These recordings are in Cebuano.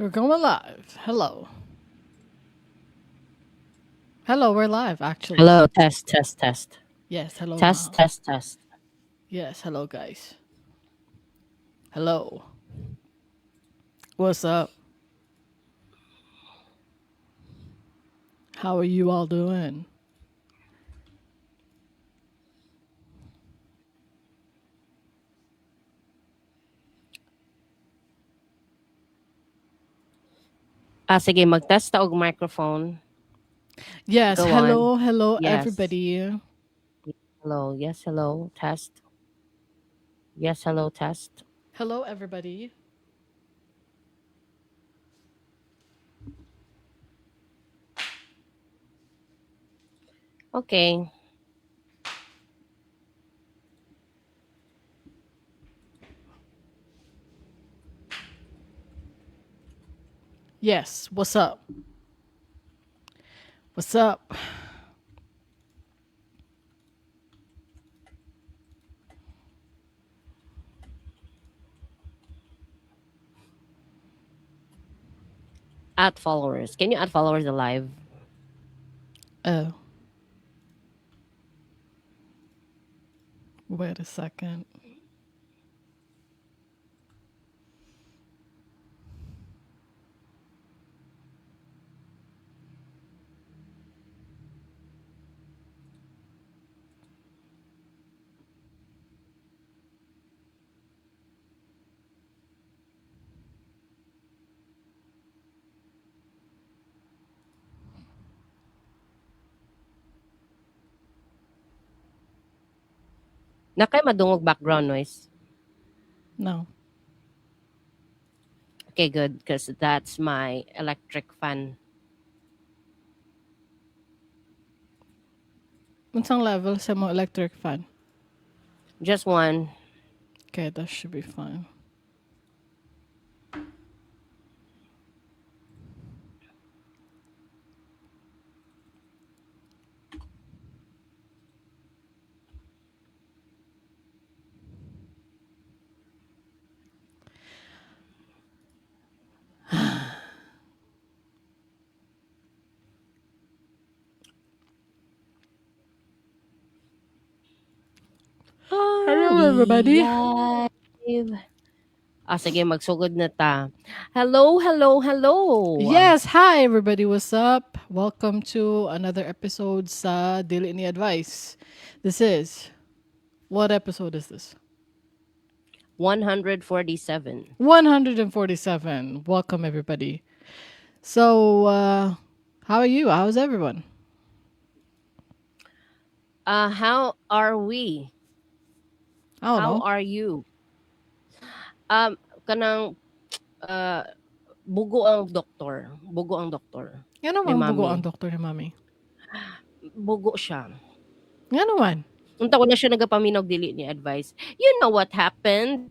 We're going live. Hello. Hello, we're live actually. Hello, test, test, test. Yes, hello. Test, Ma'am. test, test. Yes, hello guys. Hello. What's up? How are you all doing? Ah, sige, mag-test ta og microphone. Yes, Go on. Hello, hello Yes. everybody. Hello, yes, hello, test. Yes, hello, test. Hello everybody. Okay. Yes, what's up? What's up? Add followers. Can you add followers alive? Oh. Wait a second. Na kay madungog background noise? No. Okay, good, because that's my electric fan. Unsang level sa mo electric fan? Just one. Okay, that should be fine. Hello, everybody. Live. Ah, sige, magsugod na ta. Hello, hello, hello. Yes, hi everybody. What's up? Welcome to another episode sa Dili Ni Advice. This is, what episode is this? 147. 147. Welcome everybody. So, how are you? How's everyone? How are we? I don't How know. are you? Kanang, bugo ang doktor. Bugo ang doktor. Nga naman, Ni bugo mami. ang doktor ni mami. Bugo siya. Nga naman. Unta ko na siya nagapaminaw dili ni advice. You know what happened?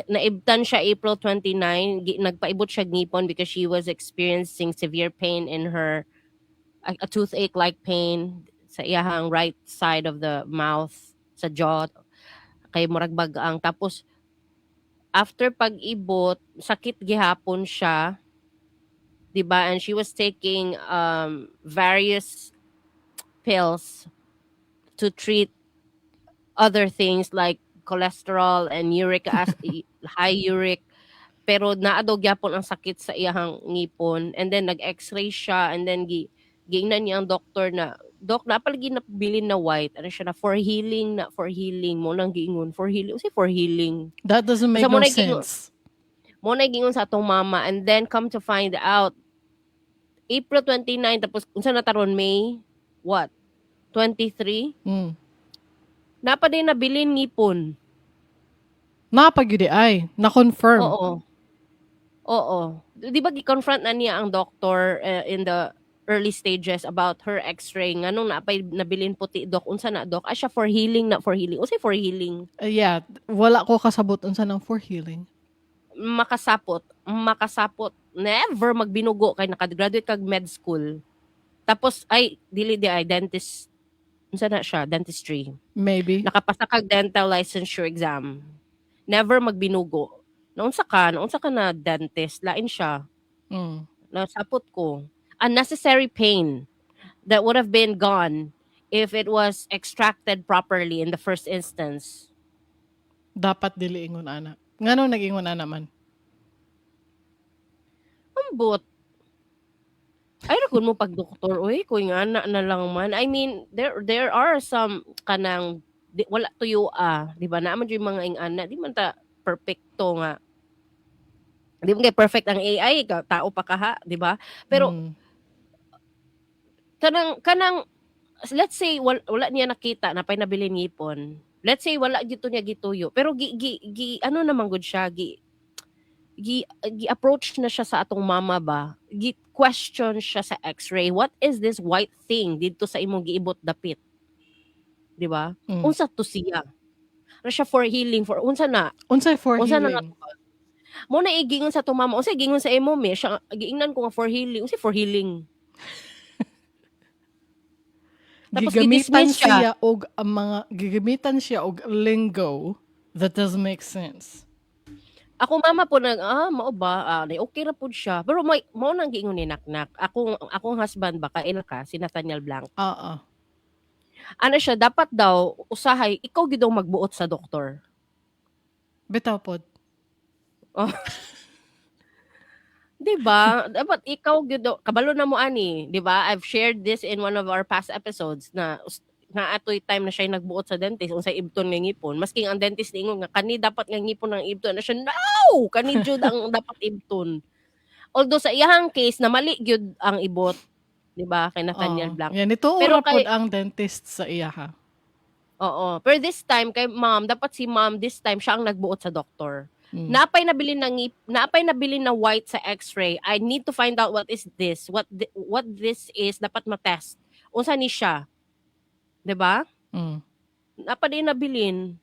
Naibtan siya April 29. Nagpaibot siya ngipon because she was experiencing severe pain in her, a toothache-like pain sa iyahang right side of the mouth, sa jaw. Kay murag bag-ang. Tapos, after pag-ibot, sakit gihapon siya. Diba? And she was taking various pills to treat other things like cholesterol and uric high uric. Pero naa daw gyapon ang sakit sa iyahang ngipon. And then nag-x-ray siya and then giingnan niya ang doktor na, Dok, napalagi na bilin na white. Ano siya na, for healing na, for healing. Mo nang giingon, for healing. Unsay for healing? That doesn't make Basta mo no na giingon. sense. Mo na giingon sa atong mama. And then, come to find out, April 29, tapos, unsa na taron, May, what? 23? Napa din nabilin ngipon. Napa gyud ay, na-confirm. Oo. Oo. Di ba gi-confront na niya ang doctor in the early stages about her x-ray? Nganong naapay nabilin puti, dok? Unsa na, dok? Ah, siya for healing na, for healing. Unsay for healing? Yeah, wala ko kasabot unsa nang for healing. Makasapot. Makasapot. Never magbinugo kay nakagraduate kag med school. Tapos, ay, dili di ay, dentist. Unsa na siya? Dentistry. Maybe. Nakapasa kag dental licensure exam. Never magbinugo. Naunsa ka? Naunsa ka na dentist? Lain siya. Nasapot ko. Unnecessary pain that would have been gone if it was extracted properly in the first instance. Dapat dili ingon ana. Ngano nag-ingon ana man? Ambot. Ay ra kun mo pag doktor oy, kuy nga na na lang man. I mean, there are some kanang di, wala tuyo ah, di ba? Naa man jud mga ing-ana, di man ta perfecto nga. Di man kay perfect ang AI, ka, tao pa kaha, di ba? Pero kanang let's say wala niya nakita na pay nabilin ngipon. Let's say wala gito niya gituyo. Pero gi, gi, gi ano naman gud siya, gi gi, gi approach na siya sa atong mama ba? Gi question siya sa X-ray. "What is this white thing didto sa imong giibot dapit?" Di ba? Mm. Unsa to siya? Ano siya, for healing, for unsa na? Unsay for Unsa na healing? Mo na igingon sa atong mama. Unsa giingon sa imo mi? Siya giingnan ko nga for healing. Unsa for healing? Tapos Gigamitan gi-dismiss siya. Siya og ang mga gigamitan siya og lingo that doesn't make sense. Ako mama po nag ah, mao ba, ah, di okay ra pud siya. Pero may mao nang giingon ni Naknak. Akong husband ba, kaila ka si Nathaniel Blanc. Oo. Ano siya, dapat daw usahay ikaw gid ang magbuot sa doktor. Bitaw pod. Oh. 'Di ba? Dapat ikaw gyud kabalo na mo ani, 'di ba? I've shared this in one of our past episodes na nga atoy time na siya nagbuot sa dentist unsay ibton nga ngipon. Masking ang dentist niingon nga kani dapat nga ngipon ang ibton na siya, "No, kani jud ang dapat ibton." Although sa iyahang case na mali gyud ang ibot, 'di ba, kay Nathaniel Oo. Blanc. Yan, ito Pero ra pod kay ang dentist sa iya ha. Oo. Pero this time kay mom, dapat si mom this time siya ang nagbuot sa doktor. Naapay nabilin na white sa X-ray. I need to find out what is this. What this is, dapat ma-test. Unsa ni siya? 'Di ba? Mm. Napa din nabilin.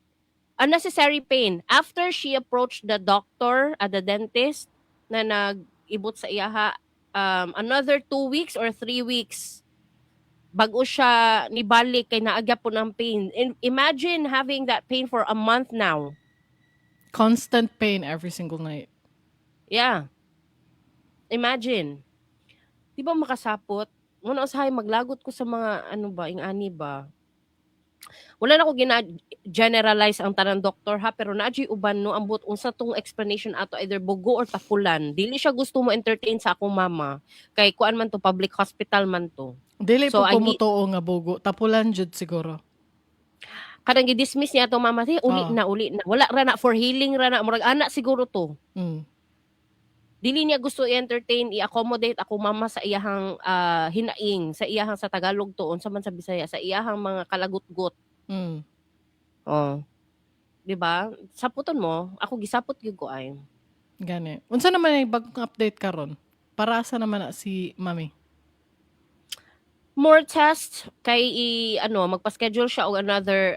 Unnecessary pain. After she approached the doctor at the dentist na nag-ibot sa iyaha, another 2 weeks or 3 weeks bago siya nibalik kay naa gyapon ang pain. And imagine having that pain for a month now. Constant pain every single night. Yeah. Imagine. Di ba makasapot? Muna usahay maglagot ko sa mga ano ba, ing ani ba. Wala na ko gina generalize ang tanang doktor ha, pero naa juy uban no, ambot unsa tong explanation ato, either bugo or tapulan. Dili siya gusto mo entertain sa akong mama kay kuan man to, public hospital man to. Dili So, po ko mutuo nga bugo. Tapulan jud siguro. Kanang gi-dismiss niya atong mama, "Hey, uli Ah. na, uli na. Wala ra na, for healing ra na." Murag ana siguro to. Dili niya gusto i-entertain, i-accommodate ako mama sa iyahang hinaing, sa iyahang, sa Tagalog to, unsa man sa Bisaya, sa iyahang mga kalagutgot. Oh. 'Di ba? Saputon mo, ako gisapot gyud ko ay. Gani. Unsa naman ay bagong update karon? Para asa naman na si mami? More tests kay i ano, magpa-schedule siya og another,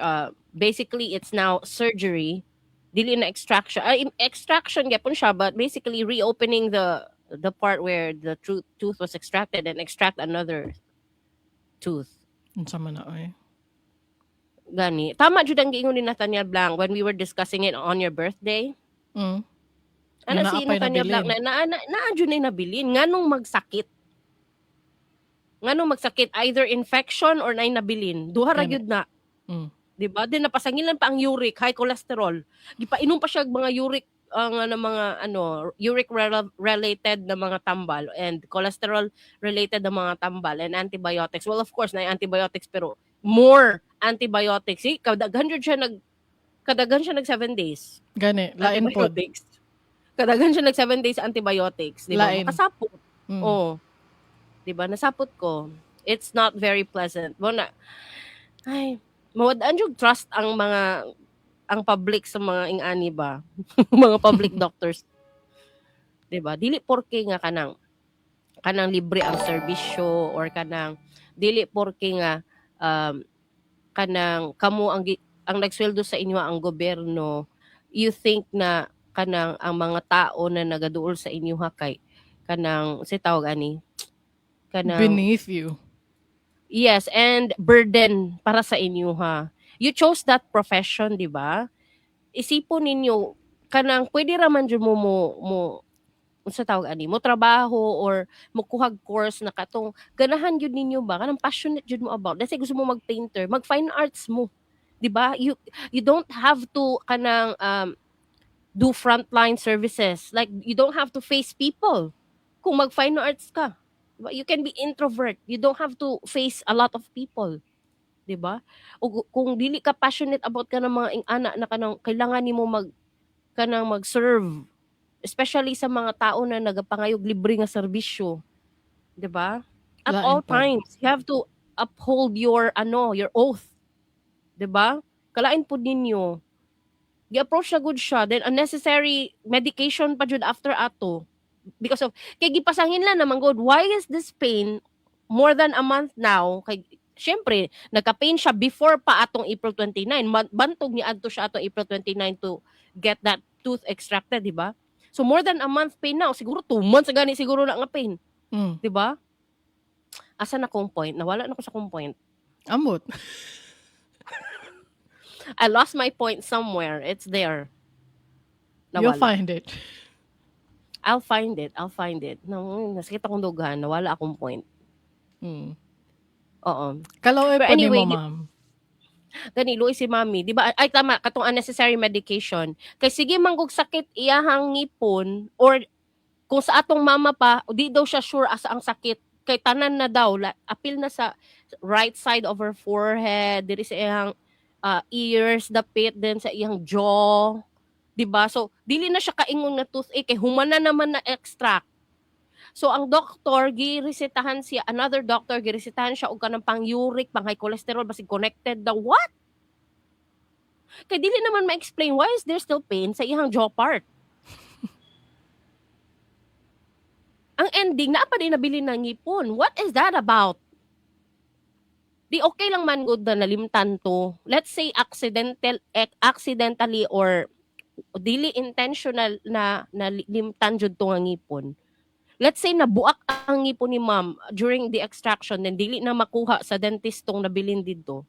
basically it's now surgery. Dili na extraction. Ay, extraction gyapon siya, but basically reopening the part where the tooth was extracted and extract another tooth. Unsa man na oy? Gani. Tama jud ang giingon ni Nathaniel Blanc when we were discussing it on your birthday. Ana Nga si naa pa'y Nathaniel Blanc nabilin. Na naa jud nay nabilin nganong magsakit. Nganong magsakit, either infection or naay nabilin. Duha ra Gani. Gyud na. 'Di ba? Then napasangilan pa ang uric, high cholesterol. Gipainom pa siya og mga uric ang ano, mga ano, uric related na mga tambal and cholesterol related na mga tambal and antibiotics. Well, of course, na antibiotics, pero more antibiotics. See, kadaghan siya nag 7 days. Gani, lain pod. Antibiotics. Kadaghan siya nag 7 days antibiotics, 'di ba? Lain. Makasapot. Oh. 'Di ba? Nasapot ko. It's not very pleasant. Mo na ay, mawad-an jud trust ang public sa mga ing-ani ba? Mga public doctors. 'Di ba? Dili porke nga kanang libre ang serbisyo or kanang dili porke nga kanang kamo ang nagsweldo sa inyo ang gobyerno, you think na kanang ang mga tao na nagaduol sa inyo ha kay kanang si tawag ani, kanang Beneath you. Yes, and burden para sa inyo ha. You chose that profession, di ba? Isipon ninyo kanang pwede ra man jud mo mo mo Unsa tawag ani, mo trabaho or mokuhag course na katong ganahan gyud ninyo ba, kanang passionate jud mo about. Let's say gusto mo mag-painter, mag fine arts mo. 'Di ba? You don't have to kanang do frontline services. Like, you don't have to face people kung mag fine arts ka. 'Di ba? You can be introvert. You don't have to face a lot of people. 'Di ba? O kung dili ka passionate about kanang mga ing-ana na kanang kailangan nimo mag kanang mag-serve, especially sa mga tao na nagapangayog libre nga serbisyo, 'di ba? At Lain all pod. Times, you have to uphold your ano, your oath. 'Di ba? Kalain pud ninyo. Gi-approach na gud siya, then unnecessary medication pa jud after ato. Because of kay gipasangin lang naman gud, why is this pain more than a month now? Kay syempre, nagka-pain siya before pa atong April 29. Bantog ni adto siya atong April 29 to get that tooth extracted, di ba? So more than a month pain now, siguro 2 months gani siguro na nga pain, di ba? Asa na kong point? Nawala na ko sa kong point. Amot. I lost my point somewhere. It's there. You'll Nawala. Find it. I'll find it. I'll find it. No, nasakit akong dughan. Nawala akong point. Oo. Kalaway Pero po anyway, nimo, ma'am. Gani luoy si mami, di ba? Ay, tama, katong unnecessary medication. Kay sige manggug sakit iyahang ngipon or kung sa atong mama pa, di daw siya sure asa ang sakit. Kay tanan na daw, apil na sa right side of her forehead, diri sa iyang ears, dapit din sa iyang jaw. 'Di ba? So dili na siya kaingon nga toothache kay human na naman na extract. So ang doktor giresetahan siya, another doctor giresetahan siya og kanang pang uric, pang high cholesterol, basig connected daw. What? Kay dili naman ma-explain why is there still pain sa iyang jaw part. Ang ending, naa pa din nabili ng ngipon. What is that about? Di okay lang man gud na nalimtan to. Let's say accidental accidentally or dili intentional na nalimtan jud to nga ngipon. Let's say nabuak ang ngipon ni ma'am during the extraction, then dili na makuha sa dentist tong nabilin didto.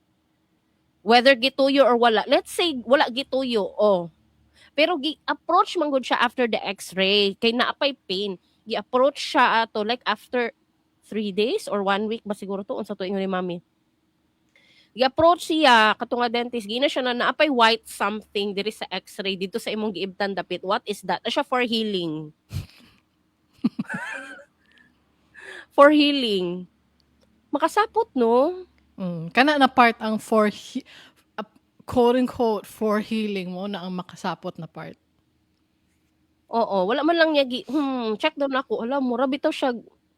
Whether gituyo or wala. Let's say wala gituyo, oh. Pero gi-approach man gud siya after the x-ray kay naa pay pain. Gi-approach siya ato like after 3 days or one week ba siguro to, unsa to ingon ni mami. Gi-approach siya kato nga dentist, gina siya na naapay white something diri sa x-ray dito sa imong giibtan dapit. What is that? Na siya, for healing. For healing. Makasapot, no? Kana na part ang for quote unquote for healing mo na ang makasapot na part. Oo, wala man lang niya gi check daw nako. Hala, mura bitaw siya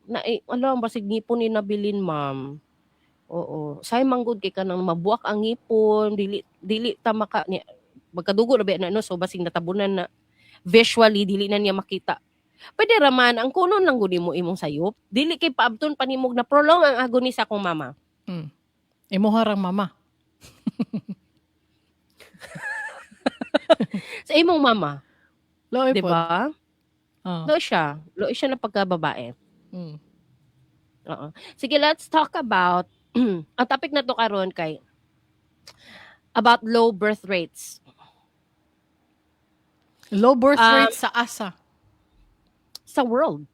na eh, ala, basig ngipon ni nabilin, ma'am. Oo, say man gud kay kanang mabuak ang ngipon, dili dili ta maka ni magkadugo na ba na, no, so basig natabunan na visually dili na niya makita. Pwede ra man ang kunon lang gud nimo imong sayop. Dili kay paabton pa nimo na prolong ang agony sa akong mama. Imuha rang mama. Sa imong mama, Luoy di pod. ba? Oh. Luoy siya. Luoy siya na pagkababae. Oo. Sige, let's talk about ang topic na to karon kay about low birth rates. Low birth rate sa asa? Sa world.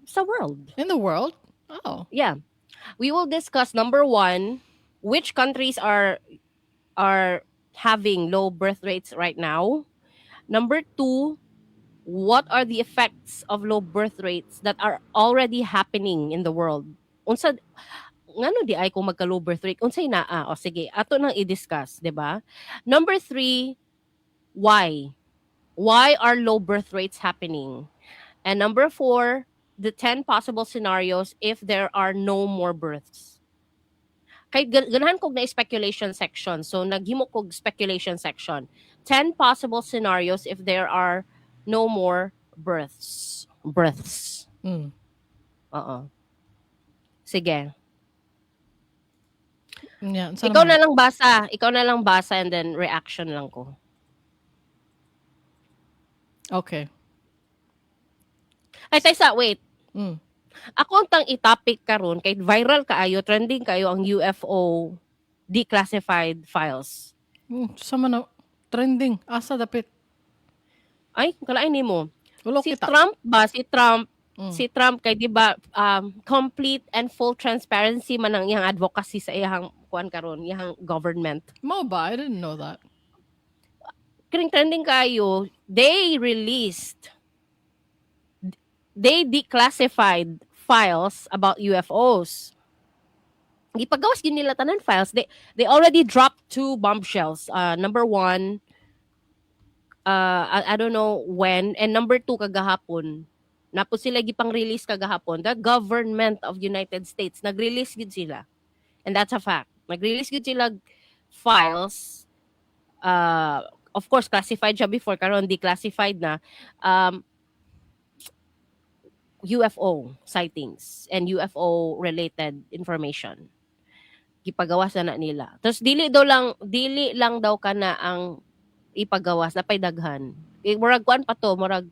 Sa world. In the world? Oh. Yeah. We will discuss number one, which countries are having low birth rates right now. Number two, what are the effects of low birth rates that are already happening in the world? Unsa ngano di ay kung magka low birth rate, unsay naa? O sige, ato nang i-discuss, 'di ba? Number three, why? Why are low birth rates happening? And number four, the 10 possible scenarios if there are no more births. Kay ganahan kog na speculation section. So naghimo kog speculation section. 10 possible scenarios if there are no more births. Births. Oo. Sige. Yeah, unsa Ikaw naman? Na lang basa. Ikaw na lang basa and then reaction lang ko. Okay. Ay, taysa, wait. Ako ang tang i-topic karon kay viral kaayo, trending kaayo ang UFO declassified files. Sa man na trending asa dapit? Ay, kalain nimo. Wala Si kita. Trump ba? Si Trump, si Trump kay, di ba, complete and full transparency man ang iyang advocacy sa iyang kuan karon, iyang government. Mao ba? I didn't know that. Kining trending kayo, they declassified files about UFOs. Gipagawas gyud nila tanan files. They already dropped two bombshells. Number one, I don't know when, and number two kagahapon. Naa pod sila gipang release kagahapon. The government of United States nag-release gid sila. And that's a fact. Nag-release gid sila files, of course classified siya before, karon declassified na, UFO sightings and UFO related information. Gipagawas na na nila. Tapos dili lang daw kana ang ipagawas, napay daghan. Eh, murag kuan pa to, murag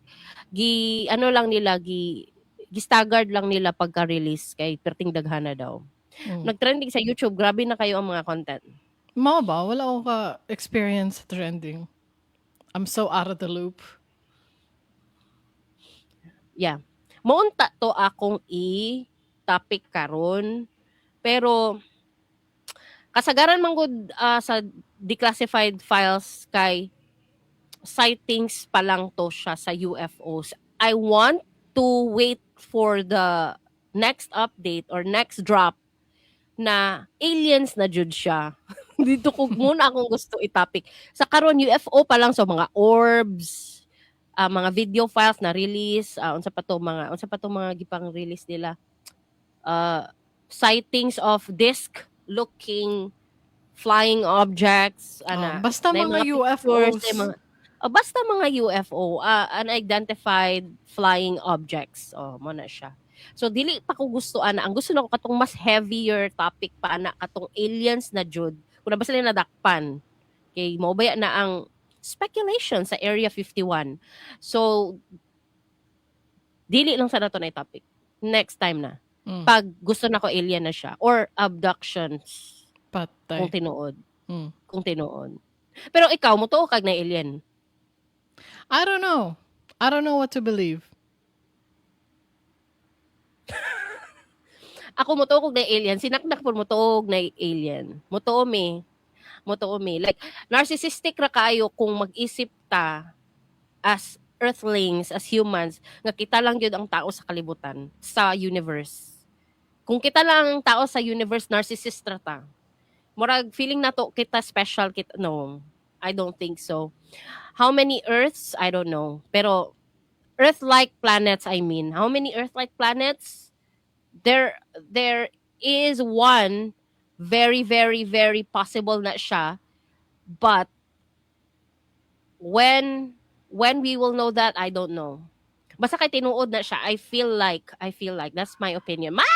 gi ano lang nila, gi staggered lang nila pagka-release kay perting daghan na daw. Nag-trending sa YouTube, grabe na kayo ang mga content. Mao ba? Wala ako ka experience sa trending. I'm so out of the loop. Yeah. Mounta to akong i-topic karon. Pero kasagaran man gud sa declassified files kay sightings pa lang to siya sa UFOs. I want to wait for the next update or next drop na aliens na jud siya. Dito ko muna akong gusto i-topic. Sa karon UFO pa lang, so mga orbs, mga video files na release, unsa pa to mga gipang release nila. Sightings of disc looking flying objects, ana. Oh, basta Na mga pictures, UFOs. Na mga, oh, basta mga UFO, unidentified flying objects. Oh, mao na siya. So dili pa ko gusto ana. Ang gusto nako katong mas heavier topic pa ana, katong aliens na jud. Kung na ba sila nadakpan. Kay mao baya na ang speculation sa Area 51. So dili lang sa nato na topic. Next time na. Pag gusto na ko alien na siya or abductions Patay. kung tinuod. Kung tinuod. Pero ikaw, motuo kag na alien? I don't know. I don't know what to believe. Ako motuo kog na alien, sinakdak pud motuo og na alien. Motuo mi. Motuo mi. Like narcissistic ra kaayo kung mag-isip ta as earthlings, as humans, nga kita lang gyud ang tao sa kalibutan, sa universe. Kung kita lang ang tao sa universe, narcissist ra ta. Murag feeling nato kita special kita, no. I don't think so. How many Earths? I don't know. Pero Earth-like planets, I mean. How many Earth-like planets? There is one very, very, very possible na siya. But when we will know that, I don't know. Basta kay tinuod na siya, I feel like, that's my opinion. My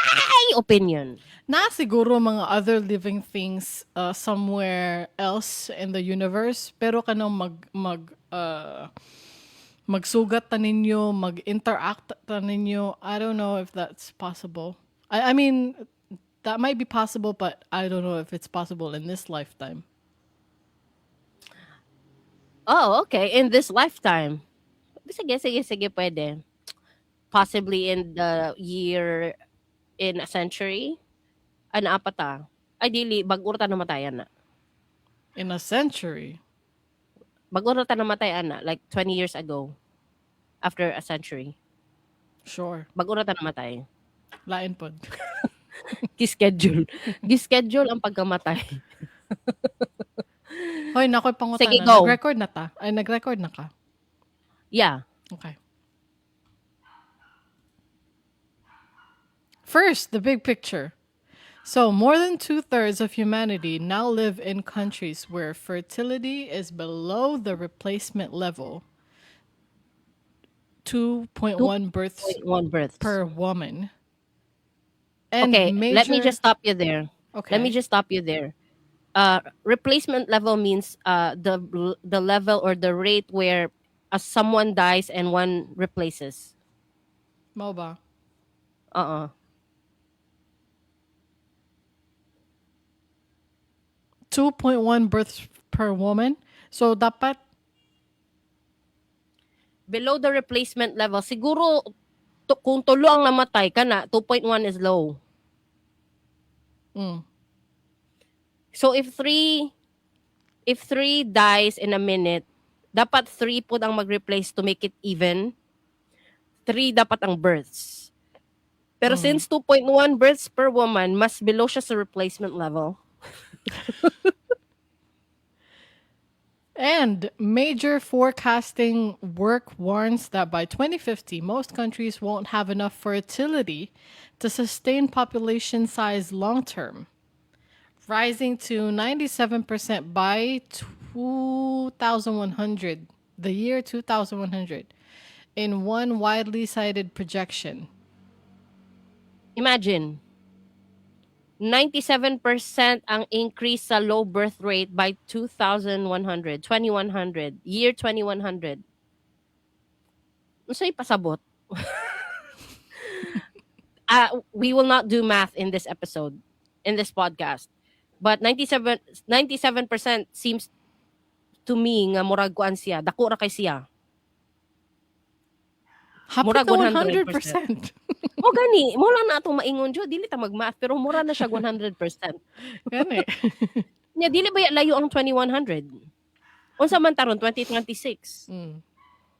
opinion. Na siguro mga other living things somewhere else in the universe, pero kanang magsugat ta ninyo, mag-interact ta ninyo, I don't know if that's possible. I mean, that might be possible, but I don't know if it's possible in this lifetime. Oh, okay. In this lifetime. Sige, sige, sige, pwede. Possibly in the year, in a century. Ay, naa pa ta. Ay, dili, bag-o ta namatay ana. In a century? Bag-o ta namatay ana, like 20 years ago. After a century. Sure. Bag-o ta namatay. Lain pod. Gi-schedule. Gi-schedule ang pagkamatay. Hoy, nakoy pangutana. Sige, go. Nag-record na ta? Ay, nag-record na ka? Yeah. Okay. First, the big picture. So, more than 2/3 of humanity now live in countries where fertility is below the replacement level. 2.1 births 2.1 births per woman. And Okay, let me major just stop you there. Okay. Let me just stop you there. Replacement level means the level or the rate where someone dies and one replaces. Mao ba? Uh-uh. 2.1 births per woman. So dapat Below the replacement level. Siguro kung tulo ang namatay kana, 2.1 is low. So if three dies in a minute, dapat three pud ang mag-replace to make it even. Three dapat ang births. Pero since 2.1 births per woman, mas below siya sa replacement level. And major forecasting work warns that by 2050, most countries won't have enough fertility to sustain population size long term, rising to 97% by 2100, the year 2100, in one widely cited projection. Imagine, 97% ang increase sa low birth rate by 2100, 2100, year 2100. Unsay pasabot? We will not do math in this episode, in this podcast. But 97% seems to me nga murag kuan siya, dako ra kay siya. Hapit Murag na 100%. 100%. O gani, mo lang na atong maingon jud, dili ta mag-math pero mura na siya 100%. Gani. Nya dili ba ya layo ang 2100? Unsa man taron 2026?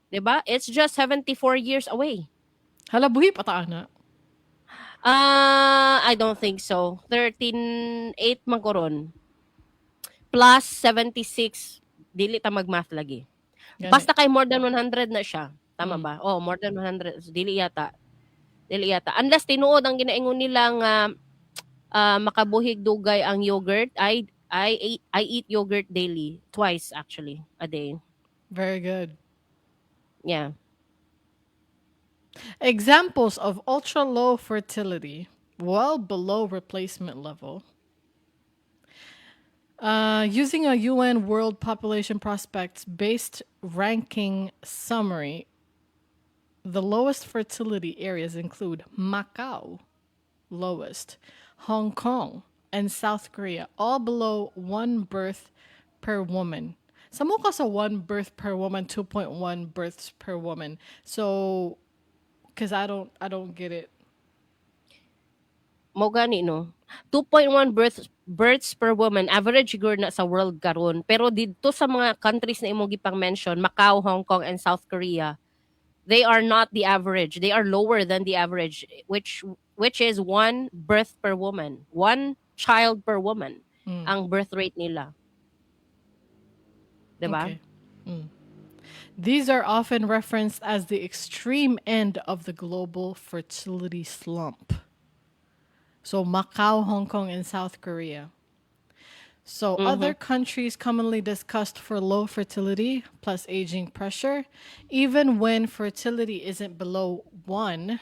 'Di ba? It's just 74 years away. Hala, buhi pa ta ana. Ah, I don't think so. 13.8 man ko ron. Plus 76, dili ta mag-math lagi. Gani. Basta kay more than 100 na siya. Tama Mm. ba? Oh, more than 100. So, dili yata. Dili yata. Unless tinuod ang ginaingon nila nga makabuhig dugay ang yogurt. I eat yogurt daily, twice actually a day. Very good. Yeah. Examples of ultra low fertility, well below replacement level. Using a UN World Population Prospects based ranking summary, the lowest fertility areas include Macau, lowest, Hong Kong, and South Korea, all below one birth per woman. Samo ka sa one birth per woman, 2.1 births per woman. So, 'cause I don't get it. Mo gani, no. 2.1 births per woman average siguro na sa world karon. Pero didto sa mga countries na imong gipang mention, Macau, Hong Kong and South Korea, they are not the average. They are lower than the average, which is one birth per woman, one child per woman ang birth rate nila. 'Di ba? Okay. These are often referenced as the extreme end of the global fertility slump. So Macau, Hong Kong, and South Korea. So other countries commonly discussed for low fertility plus aging pressure, even when fertility isn't below one,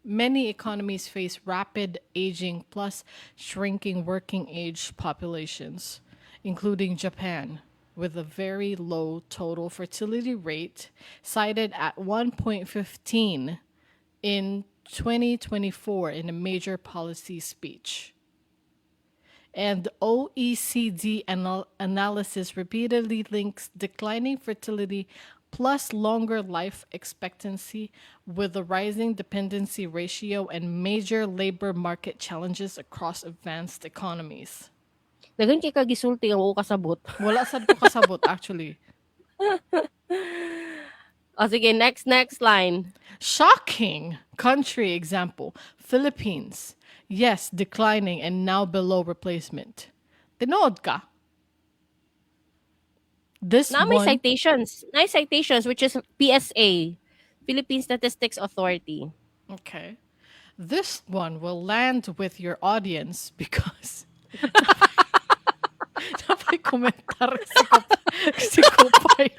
many economies face rapid aging plus shrinking working age populations, including Japan, with a very low total fertility rate cited at 1.15 in 2024 in a major policy speech. And OECD analysis repeatedly links declining fertility plus longer life expectancy with the rising dependency ratio and major labor market challenges across advanced economies. Daghan kay ka gisulti nga wa ko kasabot. Wala sad ko kasabot, actually. O sige, next line. Shocking country example, Philippines. Yes, declining and now below replacement. Tinuod ka? This Na may one, citations. Nice citations, which is PSA, Philippine Statistics Authority. Okay. This one will land with your audience because napay komentaryo si Kupay.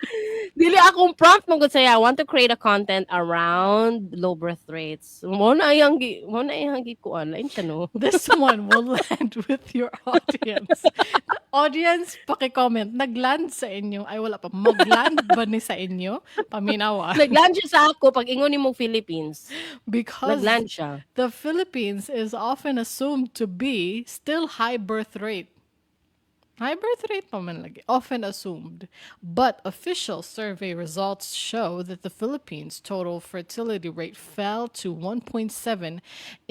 Dili akong prompt mo gud saya. I want to create a content around low birth rates. Mo na iyang gikuan. Lain siya, no. This one will land with your audience. The audience, paki-comment. Nag-land sa inyo. Ay, wala pa. Mag-land ba ni sa inyo? Paminawa. Nagland siya sa ako pag ingon nimo Philippines. Because Nagland siya. The Philippines is often assumed to be still high birth rate. High birth rate pa man lagi, often assumed. But official survey results show that the Philippines' total fertility rate fell to 1.7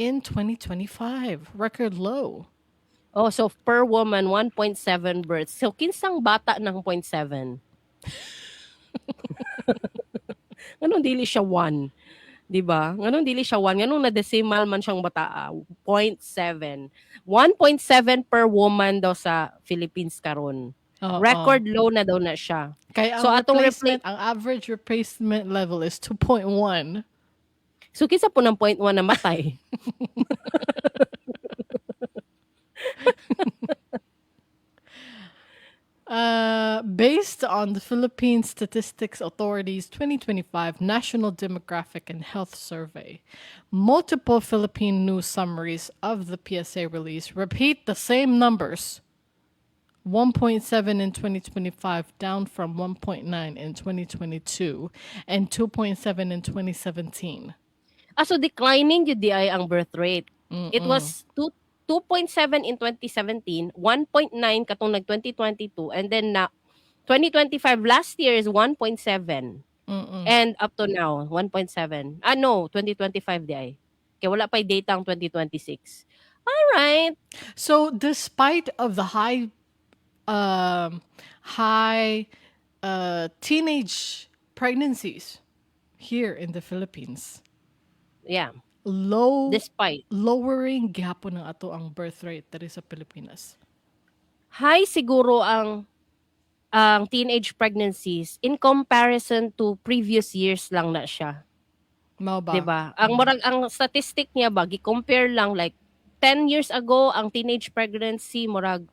in 2025, record low. Oh, so per woman, 1.7 births. So kinsang bata ng 0.7? Nganong dili siya 1? 'Di ba? Nganong dili siya 1? Nganong na decimal man siyang bata? 0.7. 1.7 per woman daw sa Philippines karon. Oo. Record low na daw na siya. Kaya ang So, atong replacement, ang average replacement level is 2.1. So kinsa po ng 0.1 na matay? Based on the Philippine Statistics Authority's 2025 National Demographic and Health Survey, multiple Philippine news summaries of the PSA release repeat the same numbers: 1.7 in 2025, down from 1.9 in 2022 and 2.7 in 2017. Ah, so declining jud diay ang birth rate. It was 2 2.7 in 2017, 1.9 katong nag 2022, and then na 2025, last year, is 1.7. And up to now 1.7. Ah no, 2025 diay. Kaya wala pa data ang 2026. All right. So despite of the high teenage pregnancies here in the Philippines, low Despite lowering gihapon ang ato ang birth rate diri sa Pilipinas. High siguro ang teenage pregnancies in comparison to previous years lang na siya. Mao ba? 'Di ba? Ang murag ang statistic niya ba, gi-compare lang like 10 years ago ang teenage pregnancy murag,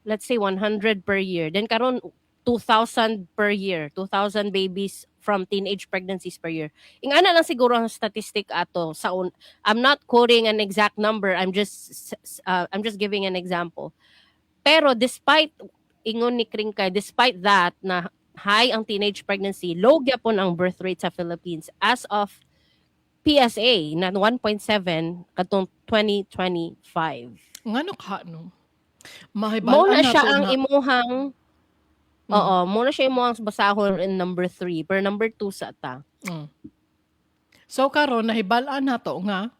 let's say, 100 per year. Then karon 2,000 per year, 2,000 babies from teenage pregnancies per year. Ingana lang siguro ang statistic ato sa I'm not quoting an exact number. I'm just giving an example. Pero despite, ingon ni Kringkay, despite that na high ang teenage pregnancy, low gyapon ang birth rate sa Philippines as of PSA na 1.7 katong 2025. Ngano ka no? Mo Mahibal-an na siya nato ang na imuhang. Oo, mo na siya imuhang basahon in number 3, pero number 2 sa ta. So karon nahibal-an nato nga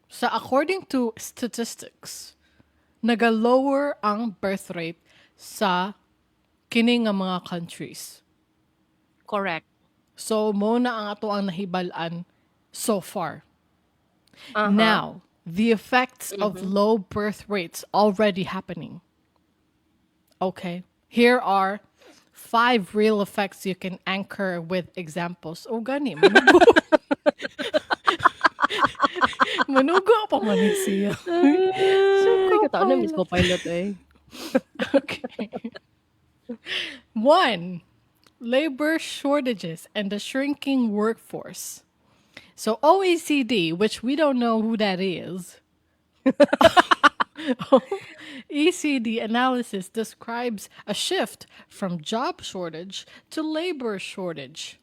sa according to statistics, naga-lower ang birth rate sa kini nga mga countries. Correct. So mo na ang ato ang nahibal-an so far. Now, the effects of low birth rates already happening. Okay. Here are five real effects you can anchor with examples. Oh, gani. Manugo. Manugo pa man ni siya. So, So, Kataon na Miss Copilot. Copilot eh. Okay. One, labor shortages and the shrinking workforce. So OECD, which we don't know who that is, OECD analysis describes a shift from job shortage to labor shortage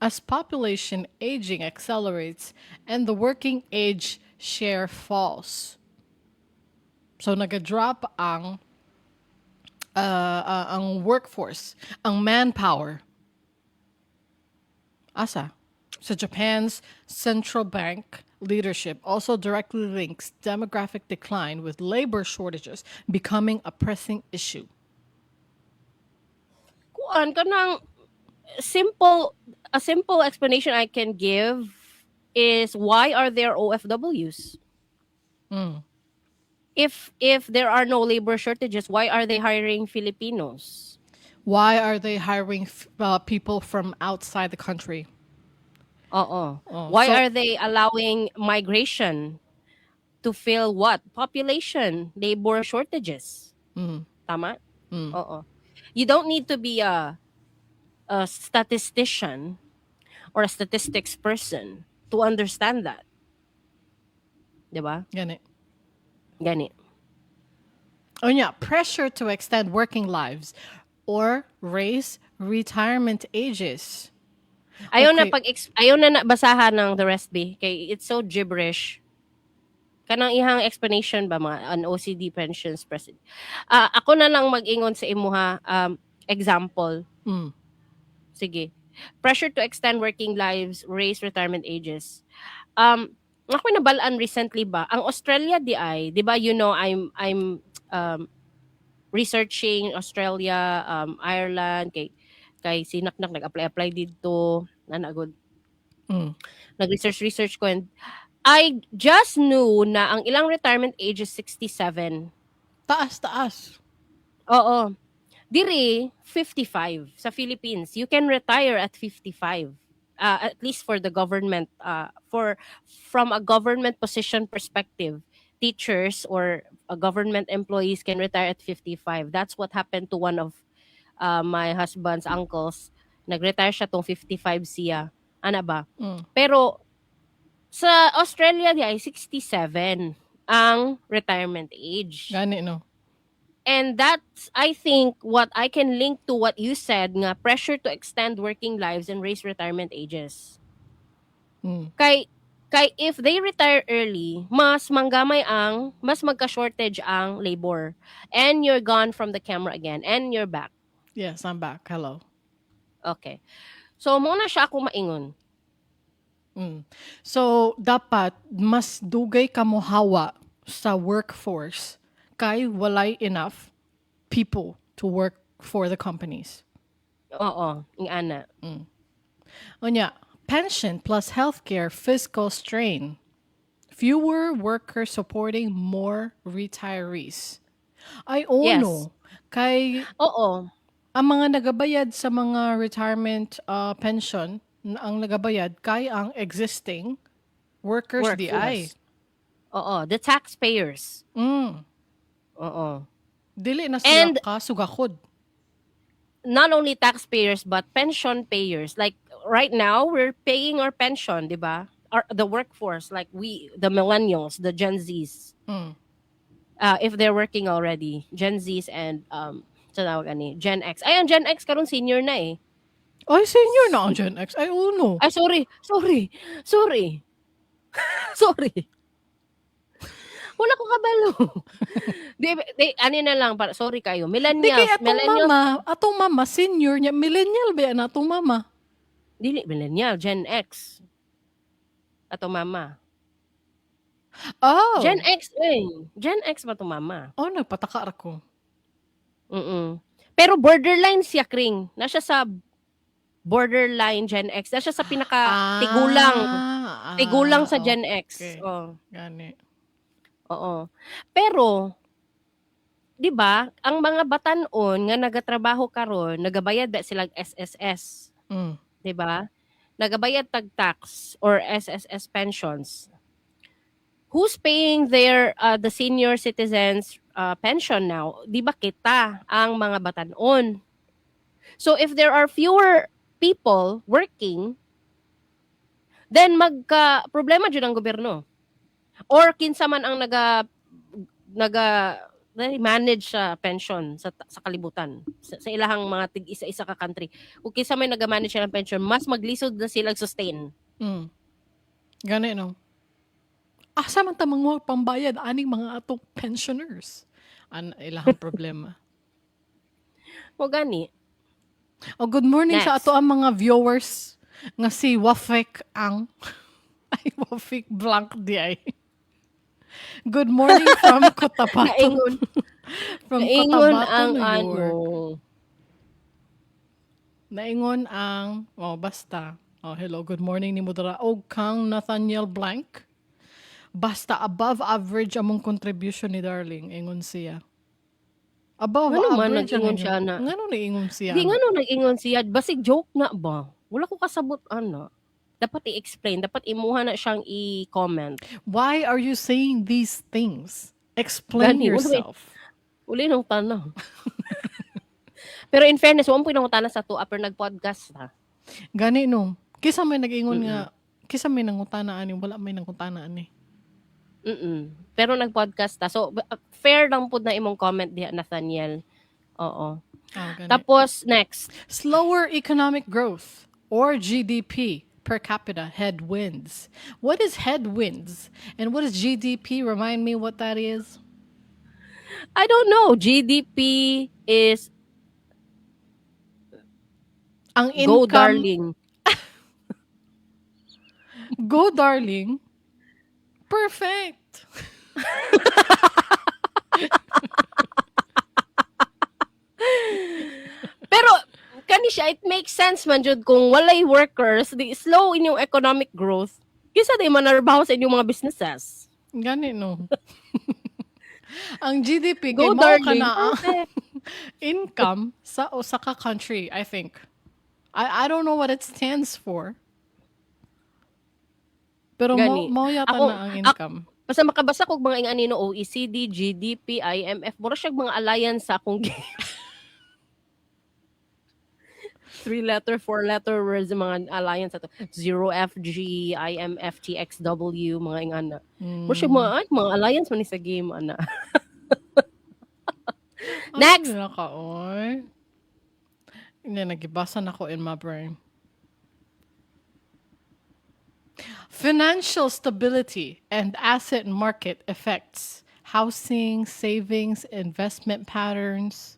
as population aging accelerates and the working age share falls. So naga-drop ang workforce, ang manpower. Asa? So Japan's central bank leadership also directly links demographic decline with labor shortages becoming a pressing issue. Kuan kanang simple a simple explanation I can give is, why are there OFWs? If there are no labor shortages, why are they hiring Filipinos? Why are they hiring people from outside the country? Oo. Oh, Why so are they allowing migration to fill what? Population, labor shortages. Tama? Mm. Oo. You don't need to be a statistician or a statistics person to understand that. 'Di ba? Gani. Gani. Oh yeah, pressure to extend working lives or raise retirement ages. Ayaw na Okay. pag ayaw na basahan ng the rest, be kay it's so gibberish. Kanang ihang explanation ba, mga an OECD pensions president. Ah, ako na lang mag-ingon sa imuha example. Sige. Pressure to extend working lives, raise retirement ages. Ako nabal-an recently ba, ang Australia diay, 'di ba, I'm researching Australia, Ireland, kay si Naknak nag-apply-apply didto, na good. Nag-research research ko and I just knew na ang ilang retirement age is 67. Taas, taas. Oo. Diri 55 sa Philippines. You can retire at 55. At least for the government, for from a government position perspective, teachers or government employees can retire at 55. That's what happened to one of my husband's uncles. Nag-retire siya tong 55 siya. Ana ba? Mm. Pero sa Australia diay, 67 ang retirement age. Gani, no? And that's, I think, what I can link to what you said nga pressure to extend working lives and raise retirement ages. Kay if they retire early, mas manggamay ang, mas magka-shortage ang labor. And you're gone from the camera again. And you're back. Yes, I'm back. Hello. Okay. So, mao na siya ako maingon. So, dapat mas dugay ka mohawa sa workforce kay walay enough people to work for the companies. Oo, ingana. Unya, pension plus healthcare fiscal strain. Fewer workers supporting more retirees. Ay, oo, no. Kay ang mga nagabayad sa mga retirement pension, ang nagabayad kay ang existing workers diay. Workforce. Oo, the taxpayers. Oo. Dili na sila And kasugakod. Not only taxpayers but pension payers. Like right now, we're paying our pension, 'di ba? Our the workforce, like we, the millennials, the Gen Zs. If they're working already, Gen Zs and sa tawag ani, Gen X. Ay, ang Gen X karon senior na eh. Ay, senior na ang Gen X. Ay, uno. Ay, sorry. Sorry. Sorry. Sorry. Wala ko kabalo. Di, ano na lang, para, sorry kayo. Di Millennials. kay atong Millennials. mama, atong mama, senior niya, millennial ba na atong mama? Dili, millennial, Gen X. Ato mama. Oh. Gen X eh. Gen X ba to mama? Oh, nagpataka ra ko. Pero borderline siya, Kring. Nasa sa borderline Gen X. Nasa sa pinaka tigulang. Tigulang sa Gen X. Oh. Gani. Oo. Pero 'di ba, ang mga batan-on nga nagatrabaho karon, nagabayad ba silang SSS? 'Di ba? Nagabayad tag tax or SSS pensions. Who's paying their the senior citizens pension now? 'Di ba kita ang mga batan-on? So if there are fewer people working, then magka problema jud ang gobyerno. Or kinsa man ang naga manage sa pension sa kalibutan, sa ilahang mga tig isa-isa ka country. Kung kinsa may naga-manage ng pension, mas maglisod na silang sustain. Gani, no. Asa man ta manguha pambayad aning mga atong pensioners? An ilahang problema. Mo gani. Oh, good morning sa Next. ato ang mga viewers nga si Wafik ang ay Wafik blank diay. Good morning from Cotabato. Naingon. From Naingon Cotabato, ang New ano. York. Naingon ang, oh, basta. Oh, hello, good morning ni Mudara. Og kang Nathaniel Blank. Basta above average among contribution ni Darling, ingon siya. Above Ngano man average ang nag-ingon inyo. siya na? Ngano naingon siya? Di ngano nag-ingon siya, basig joke na ba? Wala ko kasabot ana. Dapat i-explain, dapat imuha na siyang i-comment. Why are you saying these things? Explain Gani, wala may- yourself. Uli nang tanong. Pero in fairness, wa mo nangutana sa ato pero nag-podcast ta. Gani no. Kisa may nag-ingon nga, kisa may nangutana ani, wala may nangutana ani. Pero nag-podcast ta. So fair lang pud na imong comment diha, Nathaniel. Oo. Ah, gani. Tapos next, Slower economic growth or GDP. per capita headwinds. What is headwinds? And what is GDP? Remind me what that is. I don't know. GDP is Ang go income, darling. Go darling. Perfect. Pero kani siya, it makes sense man jud kung walay workers, di slow inyong economic growth. Kinsa di man narbaho sa inyong mga businesses. Gani no. Ang GDP kay Go mao ka darling. na ang Perfect. Income sa usa ka country, I think. I don't know what it stands for. Pero mo Gani. mao yata Ako na ang income. Basta makabasa kog mga ingani no, OECD, GDP, IMF, mura siya mga alliance sa akong game. Three letter, four letter words mga alliance ato. Zero FG, IMF, TXW, mga ingana. Mura siya mga ay, mga alliance man ni sa game ana. Next. Ano na ka, oy? Hindi, nagibasa na ko in my brain. Financial stability and asset market effects. Housing, savings, investment patterns.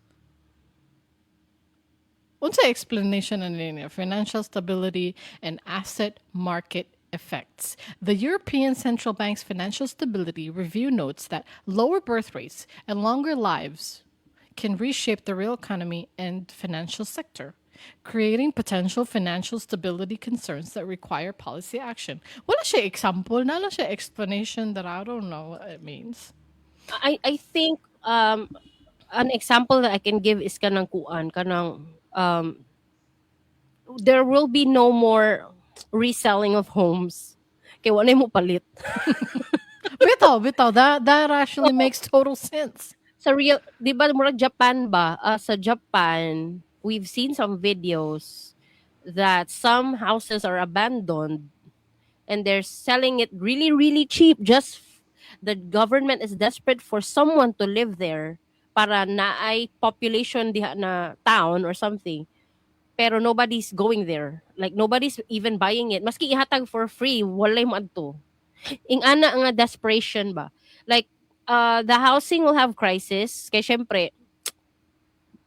Unsa explanation na niya? Financial stability and asset market effects. The European Central Bank's Financial Stability Review notes that lower birth rates and longer lives can reshape the real economy and financial sector, creating potential financial stability concerns that require policy action. Wala siya example, naa lang siya explanation that I don't know what it means. I think an example that I can give is kanang kuan, kanang there will be no more reselling of homes. Kay wala mo palit. Bitaw, bitaw, that actually makes total sense. Sa real, 'di ba murag Japan ba? Ah, sa Japan, we've seen some videos that some houses are abandoned and they're selling it really, really cheap. Just the government is desperate for someone to live there para naay population diha na town or something. Pero nobody's going there. Like, nobody's even buying it. Maski ihatag for free, walay mo adto. Ing-ana nga desperation ba? Like, the housing will have crisis kay syempre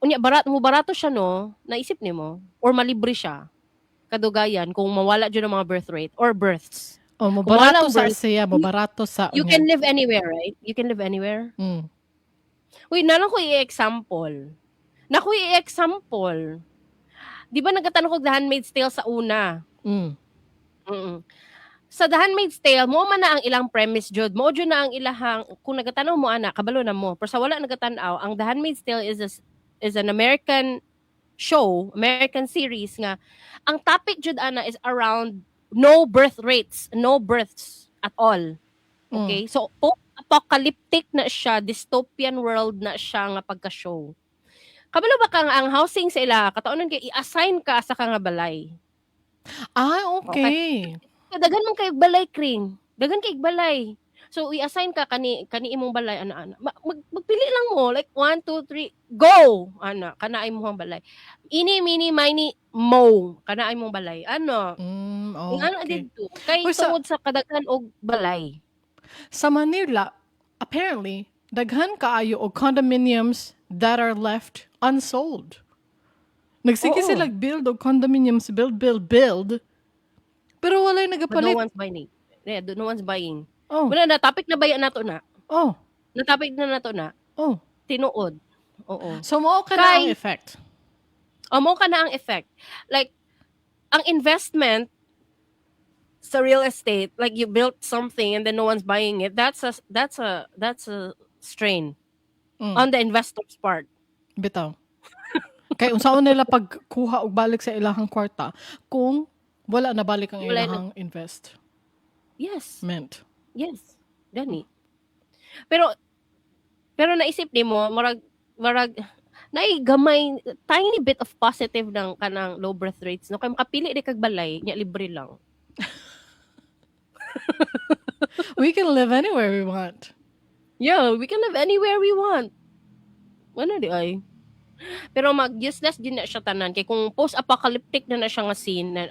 unya barat mo barato siya no, naisip nimo or malibre siya kadugayan kung mawala jud ang mga birth rate or births. Oh, Kung wala mobarato ang sa birth, siya, mobarato sa you can live anywhere, right? You can live anywhere. Uy, naa lang ko i-example. Na ko i-example. Di ba nagatan-aw ko The Handmaid's Tale sa una? Sa The Handmaid's Tale, mo man na ang ilang premise jud. Mo jud na ang ilahang, kung nagatan-aw mo ana, kabalo na mo. Pero sa wala nagatan-aw, ang The Handmaid's Tale is an American show, American series nga ang topic jud ana is around no birth rates, no births at all. Okay? So post-apocalyptic na siya, dystopian world na siya nga pagka-show. Kabalo ba kang ang housing sa ila, kataonan kay i-assign ka sa ka nga balay. Ah, okay. Okay. Daghan man kay balay, Kring. Daghan kay balay. So i-assign ka kani kani imong balay ana ana. Magpili lang mo like 1 2 3 go ana kana imong balay. Ini mini mini mo kana imong balay. Ano? Ano didto kay Uy, tungod sa kadaghan og balay. Sa Manila, apparently, daghan kaayo og condominiums that are left unsold. Nagsige sila build og condominiums, build, build, build. Pero walay But no nagapalit. One's buying. Yeah, no one's buying. Oh. Wala na topic na ba nato na? Oh. Na topic na nato na. Oh. Tinuod. Oo. So mao ka na ang effect. O mao ka na ang effect. Like ang investment sa real estate, like you built something and then no one's buying it, that's a strain on the investor's part. Bitaw. Kay unsaon nila pagkuha og balik sa ilahang kwarta kung wala na balik ang Wala na. ilahang invest ment? Yes. Gani. Pero naisip nimo murag naay gamay tiny bit of positive ng kanang low birth rates no, kay makapili di kag balay nya libre lang. We can live anywhere we want. Yeah, we can live anywhere we want. Ano di ay? Pero mag useless din na siya tanan kay kung post-apocalyptic na na siya nga scene na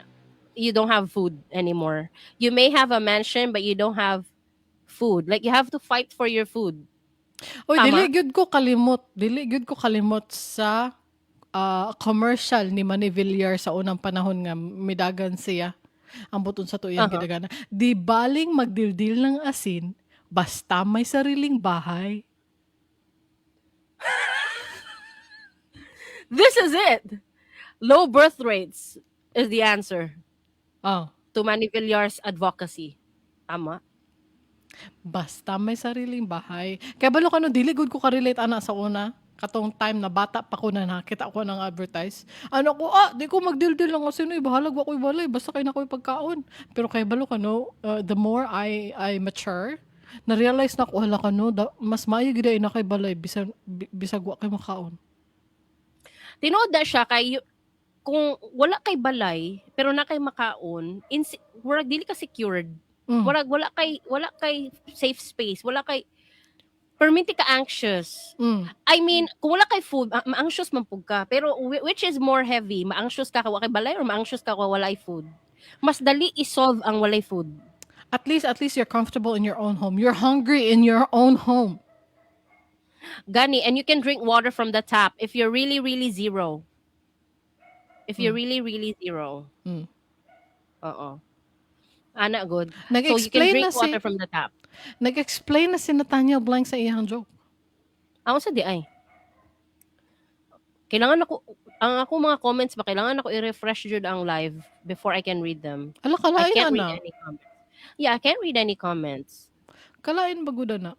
you don't have food anymore. You may have a mansion, but you don't have food. Like, you have to fight for your food. Oy, Tama? dili gyud ko kalimot. Dili gyud ko kalimot sa commercial ni Manny Villar sa unang panahon nga midagan siya. Ambot unsa to iyang gidagana. Di baling magdildil ng asin basta may sariling bahay. This is it. Low birth rates is the answer to Manny Villar's advocacy. Tama? Basta may sariling bahay. Kaya balo ka no, dili gud ko ka-relate ana sa una. Katong time na bata pa ko na nakita ko ng advertise. Ano ko, di ko magdildil lang asin, eh, bahalag wa ko'y balay, basta kay na ko'y pagkaon. Pero kay balo ka no, the more I mature, na-realize na ko, hala ka no, mas maayo gid ay na kay balay, bisag wa kay makaon. Tinuod na siya kay kung wala kay balay pero na kay makaon, murag dili ka secured. Murag wala kay safe space, wala kay perminti ka anxious. I mean, kung wala kay food, ma-anxious man pud ka. Pero which is more heavy? Ma-anxious ka kung wa kay balay or ma-anxious ka kung walay food? Mas dali i-solve ang walay food. At least you're comfortable in your own home. You're hungry in your own home. Gani, and you can drink water from the tap if you're really, really zero. If you're really, really zero. Oo. Ana, good. So you can Nag-explain drink na si water from the tap. Nag-explain na si Nathaniel Blank sa iyang joke. Ako sa di ay. Kailangan ako, ang ako mga comments ba, kailangan ako i-refresh jud ang live before I can read them. Ala, I kalain can't na. read any comments. Yeah, I can't read any comments. Kalain ba gud na?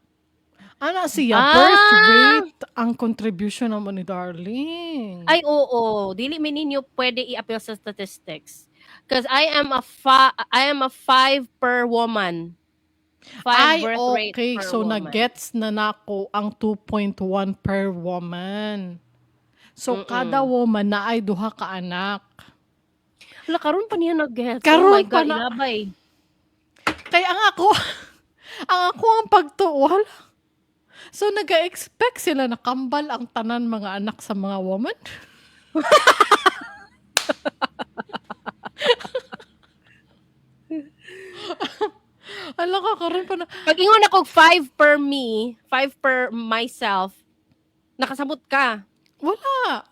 Ana siya, birth rate ang contribution naman ni darling. Ay, oo. Dili mi ninyo pwede i-appeal sa statistics. Because I am a 5 per woman. 5 Ay, birth rate per okay. So, woman. na-gets na nako ang 2.1 per woman. So, kada woman na ay duha ka anak. Hala, karon pa niya nag-get. Oh Karon my pa God, na. Ilabay. Kaya ang ako ang pagtuo, hala. So, naga-expect sila na kambal ang tanan mga anak sa mga woman? Ala ka, karon pa na. Pag ingon ako 5 per me, 5 per myself, nakasabot ka. Wala.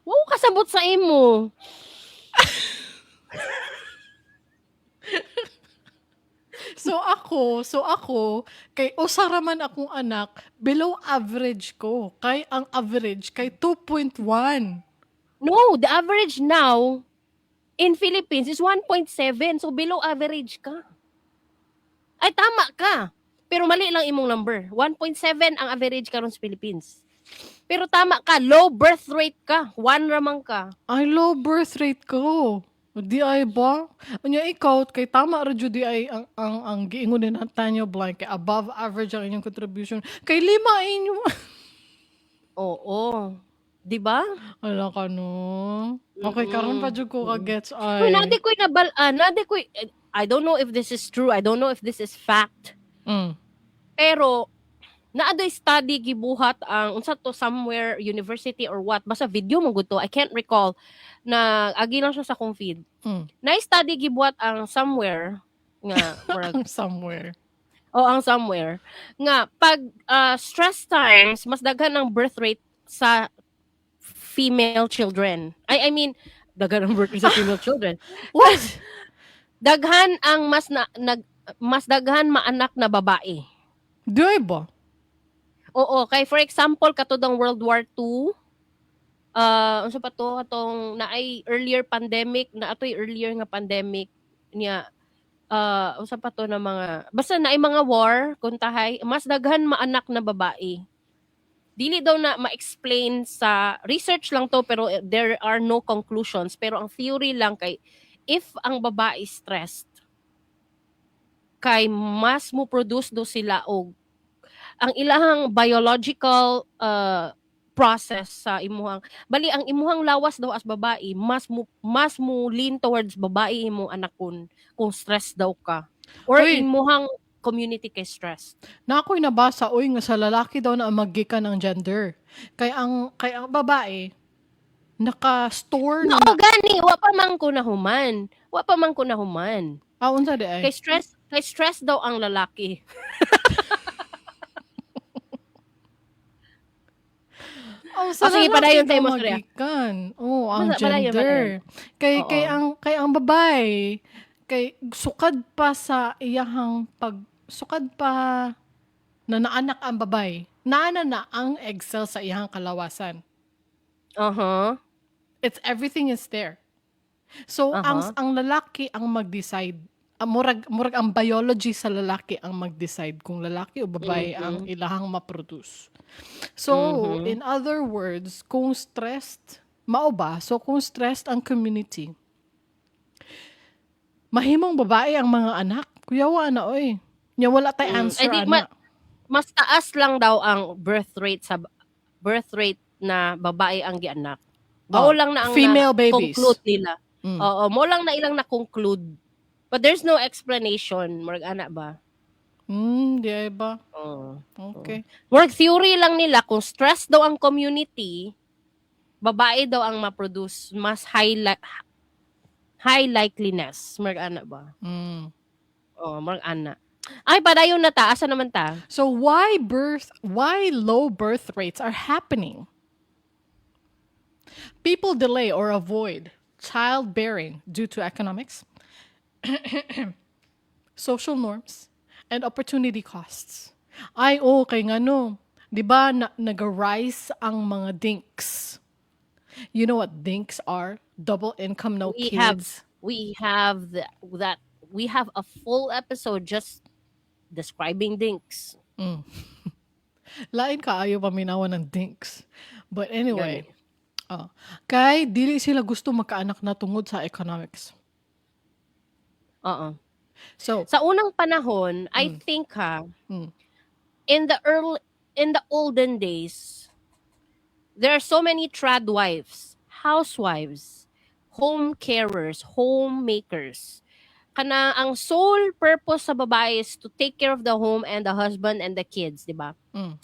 Wow, kasabot sa imo. So ako, kay usa ra man akong anak, below average ko. Kay ang average kay 2.1. No, the average now in Philippines is 1.7. So below average ka. Ay, tama ka. Pero mali lang imong number. 1.7 ang average karon sa Philippines. Pero tama ka, low birth rate ka. 1 ramang ka. Ay, low birth rate ko. Di ay ba? Unya ikaw, kay tama ra jud di ay ang giingon ni Nathaniel Blank, kay above average ang inyong contribution. Kay 5 inyo. Oo. Di ba? Ala ka no. Okay, karon pa jud ko ka-gets Uy, ay. nadi ko'y nabal-an, nadi ko'y, I don't know if this is true, I don't know if this is fact. Pero naa doy study gibuhat ang unsa to, somewhere university or what, basta video mo gud to, I can't recall, na agi lang siya sa akong feed. Na study gibuhat ang somewhere nga murag Ang somewhere. O ang somewhere nga pag stress times, mas daghan ang birth rate sa female children. I mean, daghan ang birth rate sa female children. What? Daghan ang mas na, nag mas daghan maanak na babae. Di ay ba? Oo, kay for example katong World War II, unsa pa to, katong naay earlier pandemic, na atoy earlier nga pandemic niya, unsa pa to na mga, basta naay mga war kuntahay, mas daghan maanak na babae. Dili daw na ma-explain sa research lang to, pero there are no conclusions, pero ang theory lang kay if ang babae stressed kay mas mo produce do sila og ang ilahang biological process sa imuhang, bali ang imuhang lawas daw as babae, mas mo lean towards babae imong anakon kung stress daw ka or Uy. Imuhang community kay stress. Na ako'y nabasa oy nga sa lalaki daw na magikan ang gender. Kay ang babae Naka-store na. Mao gani, wa pa man ko nahuman. Wa pa man ko nahuman. Ah, unsa di ay? Kay stress daw ang lalaki. Oh, sa Oh, sige, lalaki padayon daw tayo mo, Surya. magikan. Oh, ang Padayon, gender. padayon. Kay Oo. kay ang babae kay sukad pa sa iyahang pag sukad pa na naanak ang babae. Naana na ang egg cell sa iyahang kalawasan. It's everything is there. So ang lalaki ang mag-decide. Ang murag ang biology sa lalaki ang mag-decide kung lalaki o babae ang ilahang ma-produce. So, in other words, kung stressed, mao ba? So kung stressed ang community, mahimong babae ang mga anak. Kuyawa na oy. Nya wala tay answer Ay, di, ana. Mas taas lang daw ang birth rate na babae ang gianak. Mao Oh, lang na ang female babies. conclude nila. Oo, mao lang na ilang na-conclude. But there's no explanation, murag ana ba? Di ay ba? Oo. Okay. Work theory lang nila, kung stress daw ang community, babae daw ang ma-produce mas high likeliness. Murag ana ba? Oh, murag ana. Ay, padayon na ta. Asa naman ta? So why low birth rates are happening? People delay or avoid childbearing due to economics, social norms, and opportunity costs. Ay, oh, kay ngano, 'di ba na, nag-rise ang mga dinks? You know what dinks are? Double income, no We have kids. We have the, that we have a full episode just describing dinks. Lain kaayo paminawan ng dinks. But anyway, Gani. Oh, kay dili sila gusto magkaanak na tungod sa economics. Oo. So, Sa unang panahon, I think ha, in the olden days, there are so many trad wives, housewives, home carers, homemakers. Kana ang sole purpose sa babae is to take care of the home and the husband and the kids, di ba? Mm.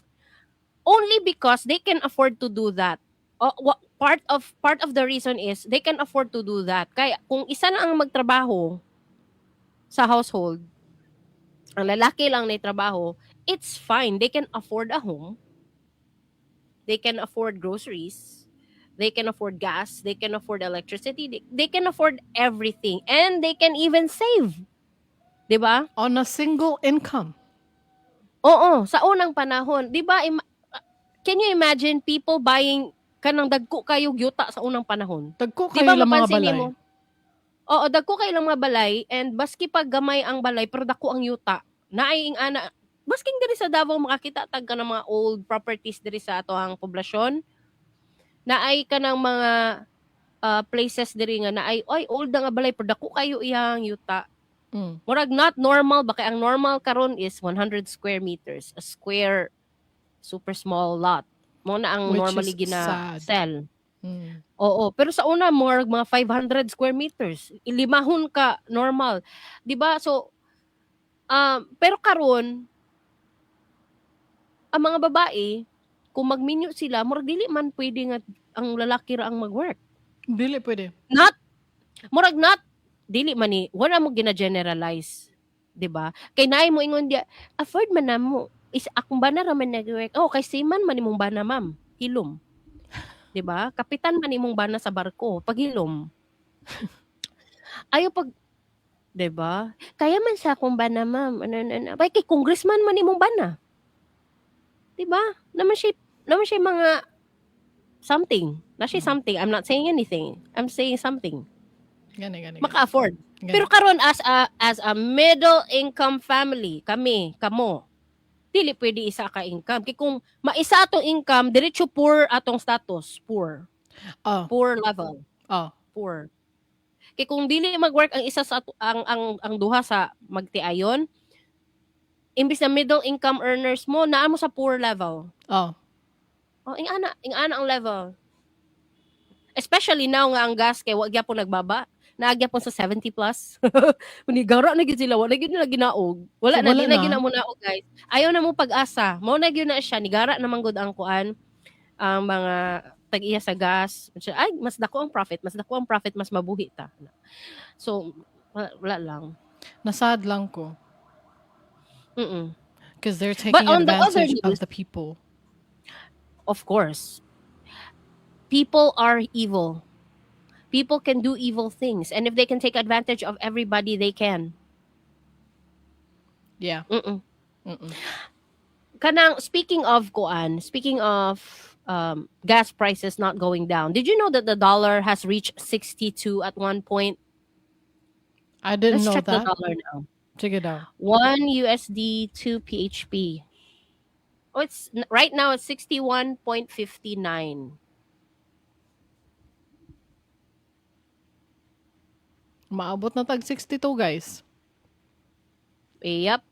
Only because they can afford to do that. O, part of the reason is they can afford to do that. Kaya kung isa lang ang magtrabaho sa household, ang lalaki lang na trabaho, it's fine. They can afford a home. They can afford groceries. They can afford gas. They can afford electricity. They can afford everything. And they can even save. 'Di ba? On a single income. Oo, sa unang panahon, 'di ba? Can you imagine people buying kanang dagko kayo yuta sa unang panahon? Dagko Di kayo ba ilang mga mapansin balay. nimo? Oo, dagko kayo lang mga balay and baski pag gamay ang balay pero dako ang yuta. Naay ing ana basking diri sa Davao, makakita tag ka ng mga old properties diri sa atoang poblasyon. Naay ka ng mga places diri nga naay, oy, old na nga balay pero dako kayo iyang yuta. Murag not normal ba, kay ang normal karon is 100 square meters, a square super small lot. Mao na ang Which normally is gina sad. sell. Oo, pero sa una more mga 500 square meters, ilimahon ka normal. 'Di ba? So pero karon ang mga babae kung magminyo sila, murag dili man pwede nga ang lalaki ra ang mag-work. Dili pwede. Not murag not dili man ni wala mo gina-generalize, 'di ba? Kay naay mo ingon diya, afford man na mo is akong bana ra man nag-work. Oh, kay seaman man imong bana, ma'am. Hilom. 'Di ba? Kapitan man imong bana sa barko, paghilom. Ayo pag 'di ba? Kaya man sa akong bana, ma'am. Ano, ano, ano. Bay, kay congressman man imong bana. 'Di ba? Naman siya mga something. Na siya something. I'm not saying anything. I'm saying something. Gani, gani, gani. Maka-afford. Gani. Pero karon as a middle income family, kami, kamo, dili pwede isa ka income. Kay kung maisa atong income, diretso poor atong status, poor. Poor level. Poor. Kay kung dili mag-work ang isa sa ang duha sa magtiayon, imbis na middle income earners mo, naa mo sa poor level. Oh, ing ana ang level. Especially now nga ang gas kay wa gyapon nagbaba. Naa gyapon sa 70 plus. Unigara na gyud sila, wala gyud nila ginaog. Wala na, Wala di na na. gyud na mo naog, guys. Ayaw na mo pag-asa. Mao na gyud na siya, nigara na man gud ang kuan ang mga tag-iya sa gas. Ay, mas dako ang profit, mas dako ang profit, mas mabuhi ta. So, wala, wala lang. Nasad lang ko. Because they're But taking on the other advantage of news, the people. Of course, people are evil. People can do evil things. And if they can take advantage of everybody, they can. Kanang, speaking of kuan, speaking of gas prices not going down, did you know that the dollar has reached 62 at one point? I didn't Let's know check the that. Dollar now. Check it out. 1 USD 2 PHP. Oh, it's right now it's 61.59. Maabot na tag 62, guys. Yep.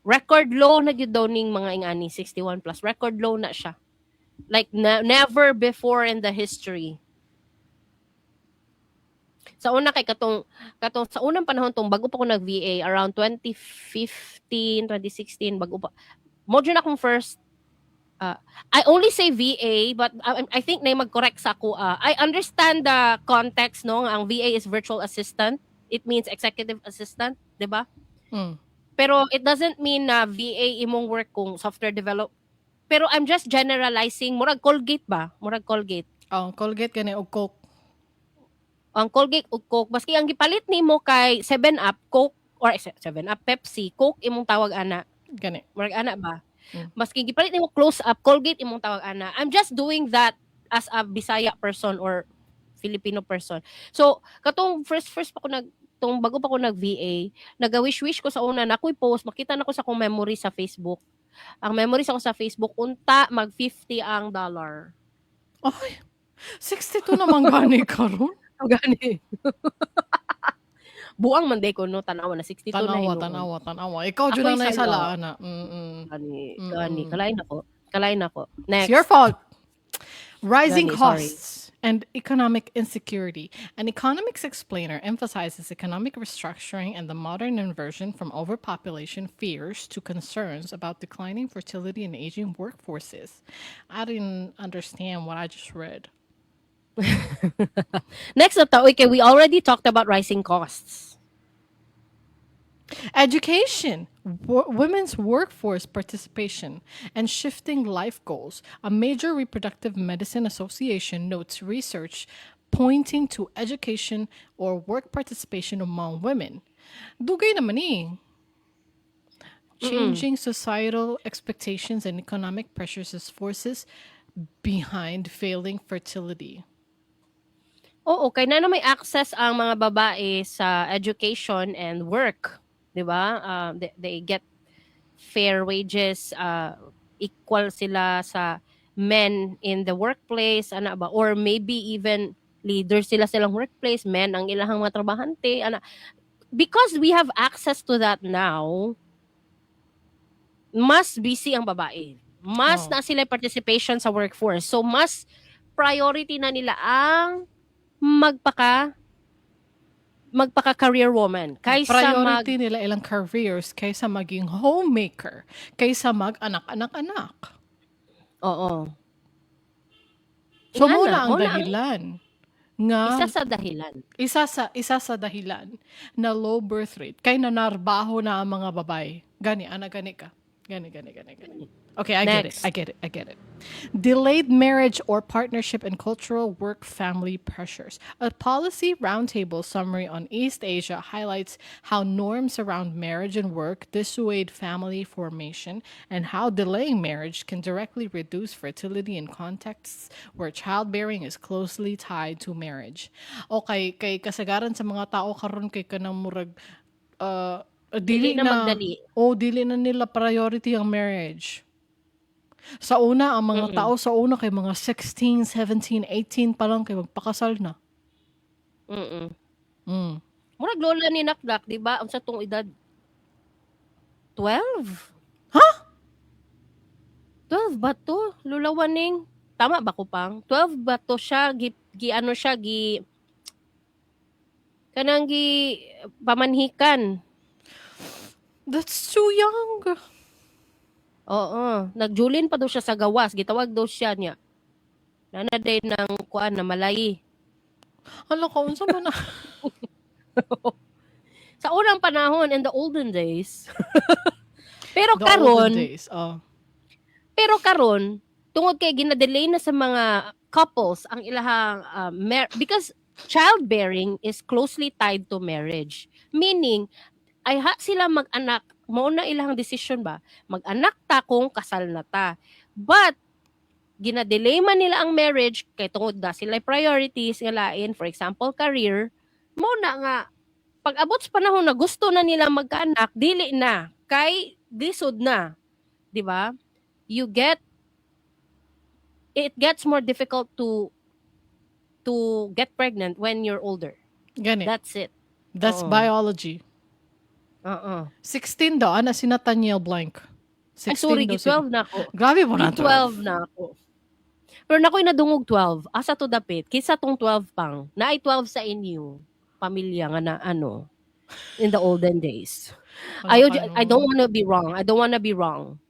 Record low na gyud daw ning mga ingani, 61 plus. Record low na siya. Like never before in the history. Sa una kay katong sa unang panahon tong bago pa ko nag VA, around 2015, 2016, bago pa. Mo jud akong first, I only say VA, but I think na mag-correct sa ako. I understand the context, no, ang VA is virtual assistant. It means executive assistant, 'di ba? Mm. Pero it doesn't mean na VA imong work kung software develop. Pero I'm just generalizing. Murag Colgate ba? Murag Colgate. Oh, Colgate gani og Coke. Ang Colgate ug Coke, maski ang gipalit nimo kay 7 Up, Coke or 7 Up, Pepsi, Coke imong tawag ana. Gani. Murag ana ba? Mm. Maski gipalit nimo Close Up, Colgate imong tawag ana. I'm just doing that as a Bisaya person or Filipino person. So, katong first first pa ko nag tong bago pa ko nag VA, naga-wish-wish ko sa una na ako'y post, makita na ko sa akong memory sa Facebook. Ang memories ako sa Facebook, unta mag 50 ang dollar. Ay, 62 naman gani karon. Oh, gani. Buang man day ko, no, tanawa na 62 na Tanawa, hinuon. Tanawa, tanawa. Ikaw jud Ako'y ang sala. naisala ana. Gani, gani. Kalain ako. Kalain ako. It's Next. your fault. Rising Gani, sorry. Costs and economic insecurity. An economics explainer emphasizes economic restructuring and the modern inversion from overpopulation fears to concerns about declining fertility and aging workforces. I didn't understand what I just read. Next up, okay, we already talked about rising costs. Education, women's workforce participation, and shifting life goals. A major reproductive medicine association notes research pointing to education or work participation among women. Dugay naman eh. Changing societal expectations and economic pressures as forces behind failing fertility. Oo, kay na may access ang mga babae sa education and work, 'di ba? They get fair wages, equal sila sa men in the workplace, ana ba? Or maybe even leader sila silang workplace, men ang ilahang mga trabahante, ana. Because we have access to that now, mas busy ang babae. Mas Oh. na sila participation sa workforce. So mas priority na nila ang magpaka career woman kaysa mag Priority nila ilang careers kaysa maging homemaker, kaysa mag-anak-anak-anak. Oo. So Ingana, muna ang mao na ang dahilan nga Isa sa dahilan. Isa sa dahilan na low birth rate kay nanarbaho na ang mga babae. Gani ana, gani ka. Gani, gani, gani, gani. Okay, I get it. Next. I get it. I get it. Delayed marriage or partnership and cultural work family pressures. A policy roundtable summary on East Asia highlights how norms around marriage and work dissuade family formation and how delaying marriage can directly reduce fertility in contexts where childbearing is closely tied to marriage. Okay, kay kasagaran sa mga tao karon kay kanang murag Dili dili na na, magdali. Oh, dili na nila priority ang marriage. Sa una, ang mga tao sa una kay mga 16, 17, 18 pa lang kay magpakasal na. Murag lola ni Nakdak, di ba? Unsa tong edad? 12? Huh? 12 ba to? Lola Waning? Tama ba ko pang? 12 ba to siya? Gi ano siya? Gi kanang gi pamanhikan. That's too young. Oo. Nagjulin pa daw siya sa gawas. Gitawag daw siya niya. Naa na day nang kuan na malay. Hala ka, unsa man na? Sa unang panahon, in the olden days. Pero The karon, olden days. Oh. Pero karon, tungod kay gina-delay na sa mga couples ang ilahang because childbearing is closely tied to marriage. Meaning, ayha sila mag-anak, mao na ilang decision ba? Mag-anak ta kung kasal na ta. But gina-delay man nila ang marriage kay tungod na sila priorities nga lain, for example, career, mao na nga pag abot sa panahon na gusto na nila magkaanak, dili na kay lisod na, 'di ba? You get it gets more difficult to get pregnant when you're older. Gani. That's it. That's Oo. Biology. Oo. 16 daw, ana si Nathaniel Blank. Ay, 16 sorry, daw gi 12 na ako. Grabe mo na. Gi 12 na ako. Pero nako'y nadungog 12. Asa to dapit? Kinsa tong 12 pang? Naay 12 sa inyo. Pamilya nga na ano in the olden days. Ayo, I don't wanna be wrong. I don't wanna be wrong.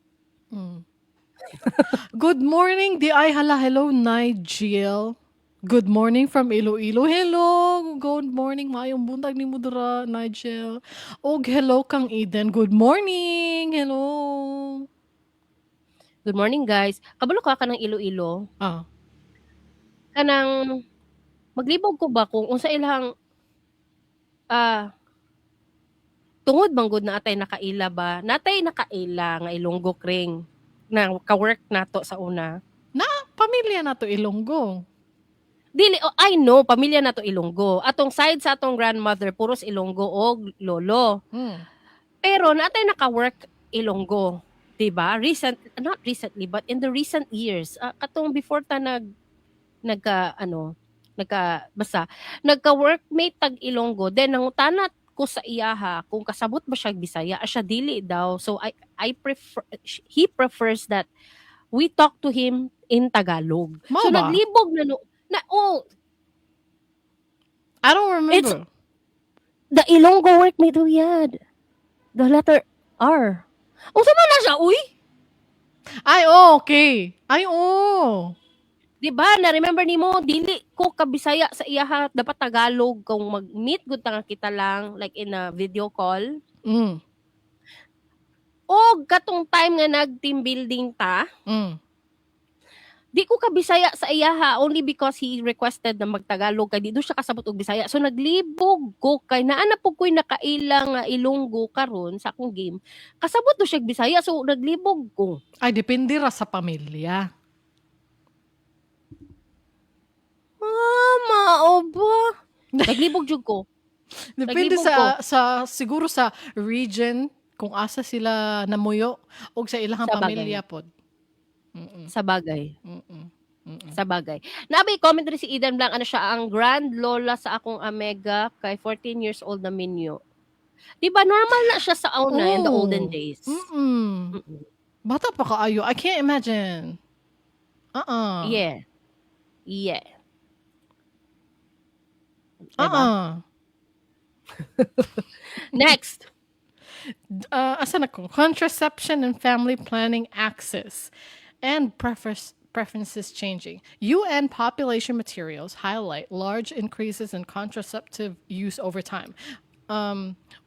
Good morning, di ay hala. Hello, Nigel. Good morning from Iloilo. Hello. Good morning. Maayong buntag ni mo dira, Nigel. Og hello kang Eden. Good morning. Hello. Good morning, guys. Kabalo ka kanang Iloilo? Ah. Kanang maglibog ko ba kung unsa ilang tungod bang gud na atay nakaila ba? Natay nakaila nga Ilonggo kring na ka-work nato sa una. Pamilya na to Ilonggo. Dili, oh, I know, pamilya nato Ilonggo. Atong side sa atong grandmother puros Ilonggo og lolo. Pero natay naka-work Ilonggo, 'di ba? Recent, not recently, but in the recent years, katong before ta nag nagka ano, nagka basta nagka-workmate tag Ilonggo, then nangutana ko sa iyaha kung kasabot ba siya Bisaya, siya dili daw. So I prefer he prefers that we talk to him in Tagalog. Mao So ba? Naglibog na no na oh, I don't remember. The Ilonggo workmate who had the letter R. Unsa man na siya, uy? Ay, oh, okay. Ay, oh. 'Di ba? Na remember nimo dili ko kabisaya sa iyaha, dapat Tagalog kung mag-meet gud ta nga kita lang like in a video call. Og katong time nga nag team building ta, di ko kabisaya sa iyaha only because he requested na magtagalog kay di do siya kasabot og Bisaya. So naglibog ko kay naa na pud ko'y nakaila nga Ilonggo karon sa akong game. Kasabot do siya og Bisaya, so naglibog ko. Ay, depende ra sa pamilya. Ah, mao ba? Naglibog jud ko. Depende Naglibog sa ko. Sa siguro sa region kung asa sila namuyo og sa ilahang Sa bagay. Pamilya pod. Sa bagay. Sa bagay. Nabi comment rin si Eden Blanc, ano siya, ang grand lola sa akong amega kay 14 years old na minyo. Di ba normal na siya sa una in the Oh. olden days? Bata pa kaayo. I can't imagine. Uh-uh. Yeah. Diba? Uh-uh. Next. Asa na ko? Contraception and family planning access and preferences changing. UN population materials highlight large increases in contraceptive use over time,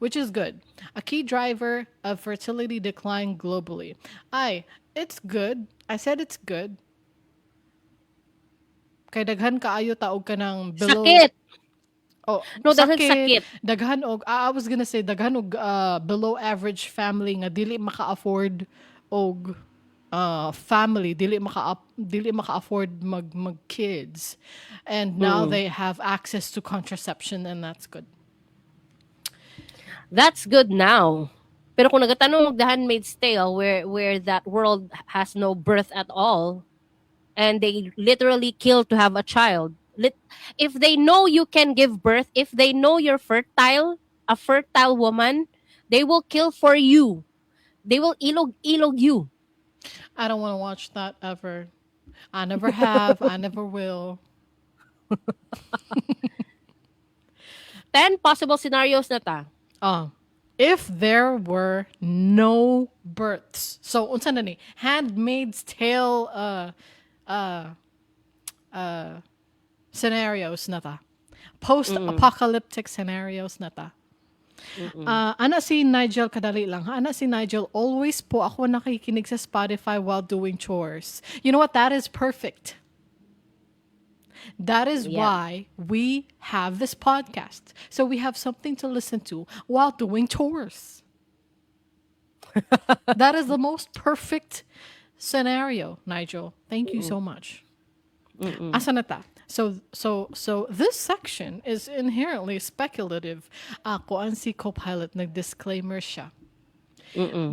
which is good. A key driver of fertility decline globally. Ay, it's good. I said it's good. Kay daghan kaayo ta og kanang below Sakit. Oh, No, daghan sakit. Daghan og I was gonna say daghan og below average family nga dili maka-afford og family, dili maka-afford mag kids. And now they have access to contraception and that's good. That's good now. Pero kung nagatanong og The Handmaid's Tale where that world has no birth at all and they literally kill to have a child. If they know you can give birth, if they know you're fertile, a fertile woman, they will kill for you. They will ilog-ilog you. I don't want to watch that ever. I never have. I never will. 10 possible scenarios na ta. If there were no births. So, unsa na ni? Handmaid's Tale. scenarios na ta. Post-apocalyptic scenarios na ta. Ana si Nigel, kadali lang ha. Ana si Nigel, "Always po ako nakikinig sa Spotify while doing chores." You know what? That is perfect. That is why we have this podcast. So we have something to listen to while doing chores. That is the most perfect scenario, Nigel. Thank you so much. Asa na ta? So this section is inherently speculative. Ako si Copilot, nag-disclaimer siya.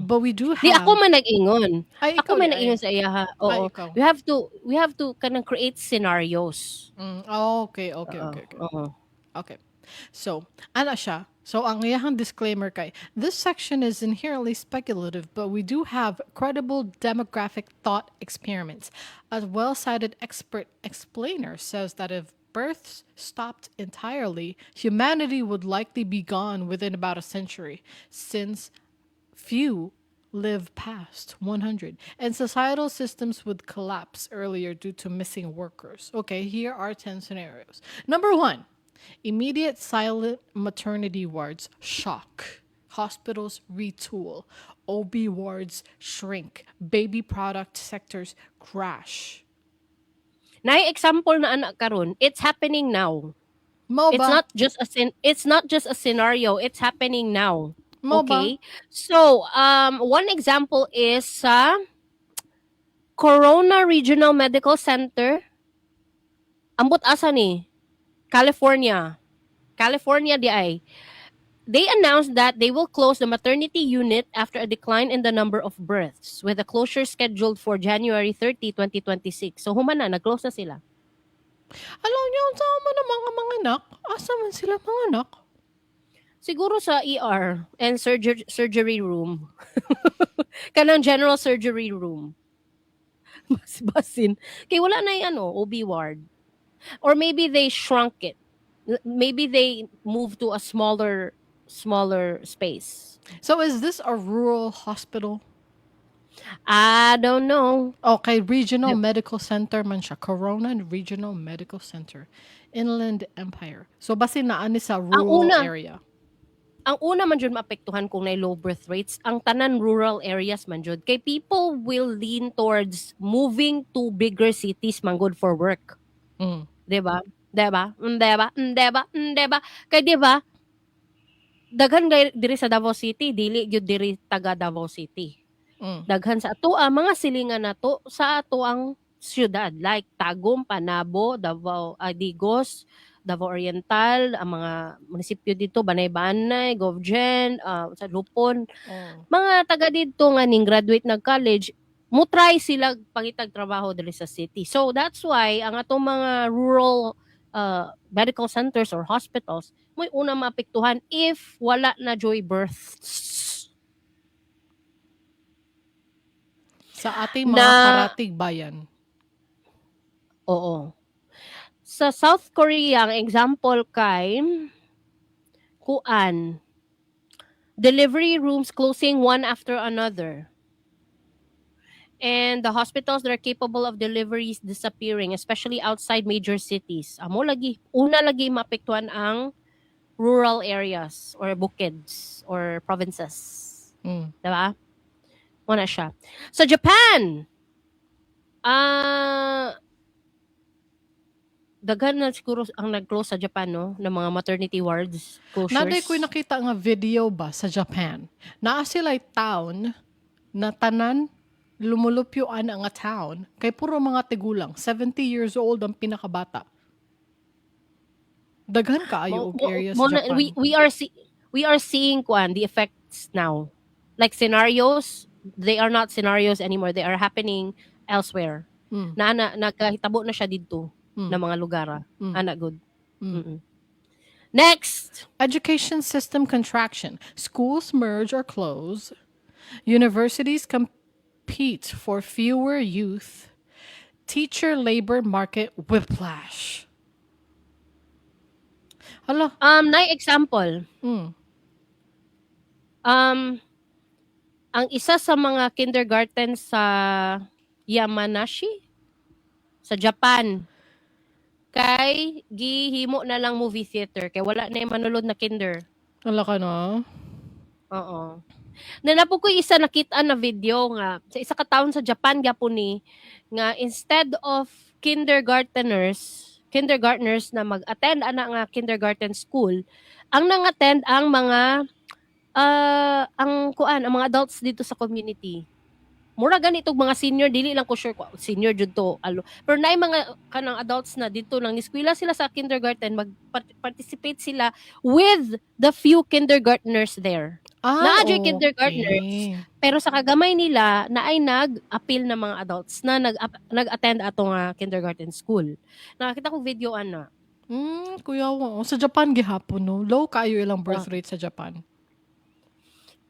But we do have Di ako man nag-ingon. Ay, Ako ikaw man di ay. Nag-ingon sa iya ha. Ay, Oo. ikaw. We have to kanang create scenarios. Okay. Oo. Okay. So, ana siya. So, ang iyahang disclaimer kay, "This section is inherently speculative, but we do have credible demographic thought experiments. A well-cited expert explainer says that if births stopped entirely, humanity would likely be gone within about a century, since few live past 100 and societal systems would collapse earlier due to missing workers." Okay, here are 10 scenarios. Number 1, immediate silent maternity wards shock. Hospitals retool. OB wards shrink. Baby product sectors crash. Naay example na ana karon. It's happening now. Mo It's ba? Not just a it's not just a scenario, it's happening now. Mo ba? Okay? So, one example is sa Corona Regional Medical Center. Ambot asa ni? California. California di ay. They announced that they will close the maternity unit after a decline in the number of births, with the closure scheduled for January 30, 2026. So human na, nag-close na sila. Alam niyo, unsa man ang mga manganak? Asa man sila manganak? Siguro sa ER and surgery room. Kanang general surgery room. Mas basin. Kay wala na yung ano, OB ward. Or maybe they shrunk it. Maybe they moved to a smaller space. So is this a rural hospital? I don't know. Okay, Regional Medical Center man siya. Corona Regional Medical Center. Inland Empire. So basin naa ni sa rural area. Ang una man jud maapektuhan kung nay low birth rates, ang tanan rural areas man jud. Kay people will lean towards moving to bigger cities man gud for work. 'Di ba? 'Di ba? 'Di ba? 'Di ba? 'Di ba? Kay 'di ba? Daghan gay diri sa Davao City, dili gyud diri taga Davao City. Daghan sa atoa mga silingan nato sa atoang syudad like Tagum, Panabo, Davao, Digos, Davao Oriental, ang mga munisipyo dito, Banay-Banay, GovGen, sa Lupon. Mga taga didto nga ning graduate nag college, mo try sila pangitag trabaho diri sa city. So that's why ang atong mga rural medical centers or hospitals mo'y una maapektuhan if wala na juy births. Sa ating mga karatig bayan. Oo. Sa South Korea, ang example kay kuan, delivery rooms closing one after another. And the hospitals that are capable of deliveries disappearing, especially outside major cities. Amo lagi, una lagi maapektuhan ang rural areas or bukids or provinces. Diba? Wala siya. Sa Japan, daghan na siguro ang nag-close sa Japan, no? Ng mga maternity wards closures. Naa diay ko'y nakita nga video ba sa Japan. Naa sila'y town na tanan lumulupyoan ang nga town kay puro mga tigulang. 70 years old ang pinakabata. Daghan kaayo og area sa Japan. We are seeing kuan, the effects now. Like scenarios, they are not scenarios anymore. They are happening elsewhere. Na nagkahitabo na siya didto na mga lugar. Ana good. Next. Education system contraction. Schools merge or close. Universities compete for fewer youth. Teacher labor market whiplash. Hala. Nay example. Ang isa sa mga kindergarten sa Yamanashi sa Japan. Kay gihimo na lang movie theater kay wala na yung manulod na kinder. Wala ka na? Oo. Na napo ko isa nakita na video nga sa isa ka taon sa Japan gyapon ni nga instead of kindergartners na mag-attend ana nga kindergarten school, ang nang-attend ang mga ang kuan, ang mga adults dito sa community. Mura ganitog mga senior, dili lang ko sure ko senior jud to alo. Pero naay mga kanang adults na dito nang eskwela sila sa kindergarten, mag-participate sila with the few kindergartners there. Ah, Naa jud kindergartners. Pero sa kagamay nila na ay nag-appeal na mga adults na nag-attend ato nga kindergarten school. Nakakita ko video ana. Kuya, oh, sa Japan gihapon, no. Low kayo ilang birth rate sa Japan.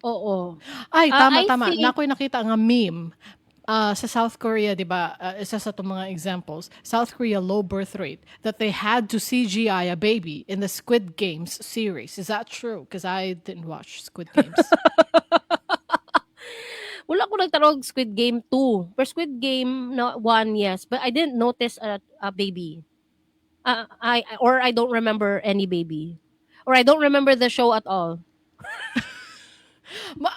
Oo. Ay, tama, I tama. think Na ako'y nakita nga meme. Sa South Korea, di ba, isa sa itong mga examples, South Korea low birth rate, that they had to CGI a baby in the Squid Games series. Is that true? Because I didn't watch Squid Games. Wala ko nagtarog Squid Game 2. Pero Squid Game no, 1, yes. But I didn't notice a baby. I or I don't remember any baby. Or I don't remember the show at all.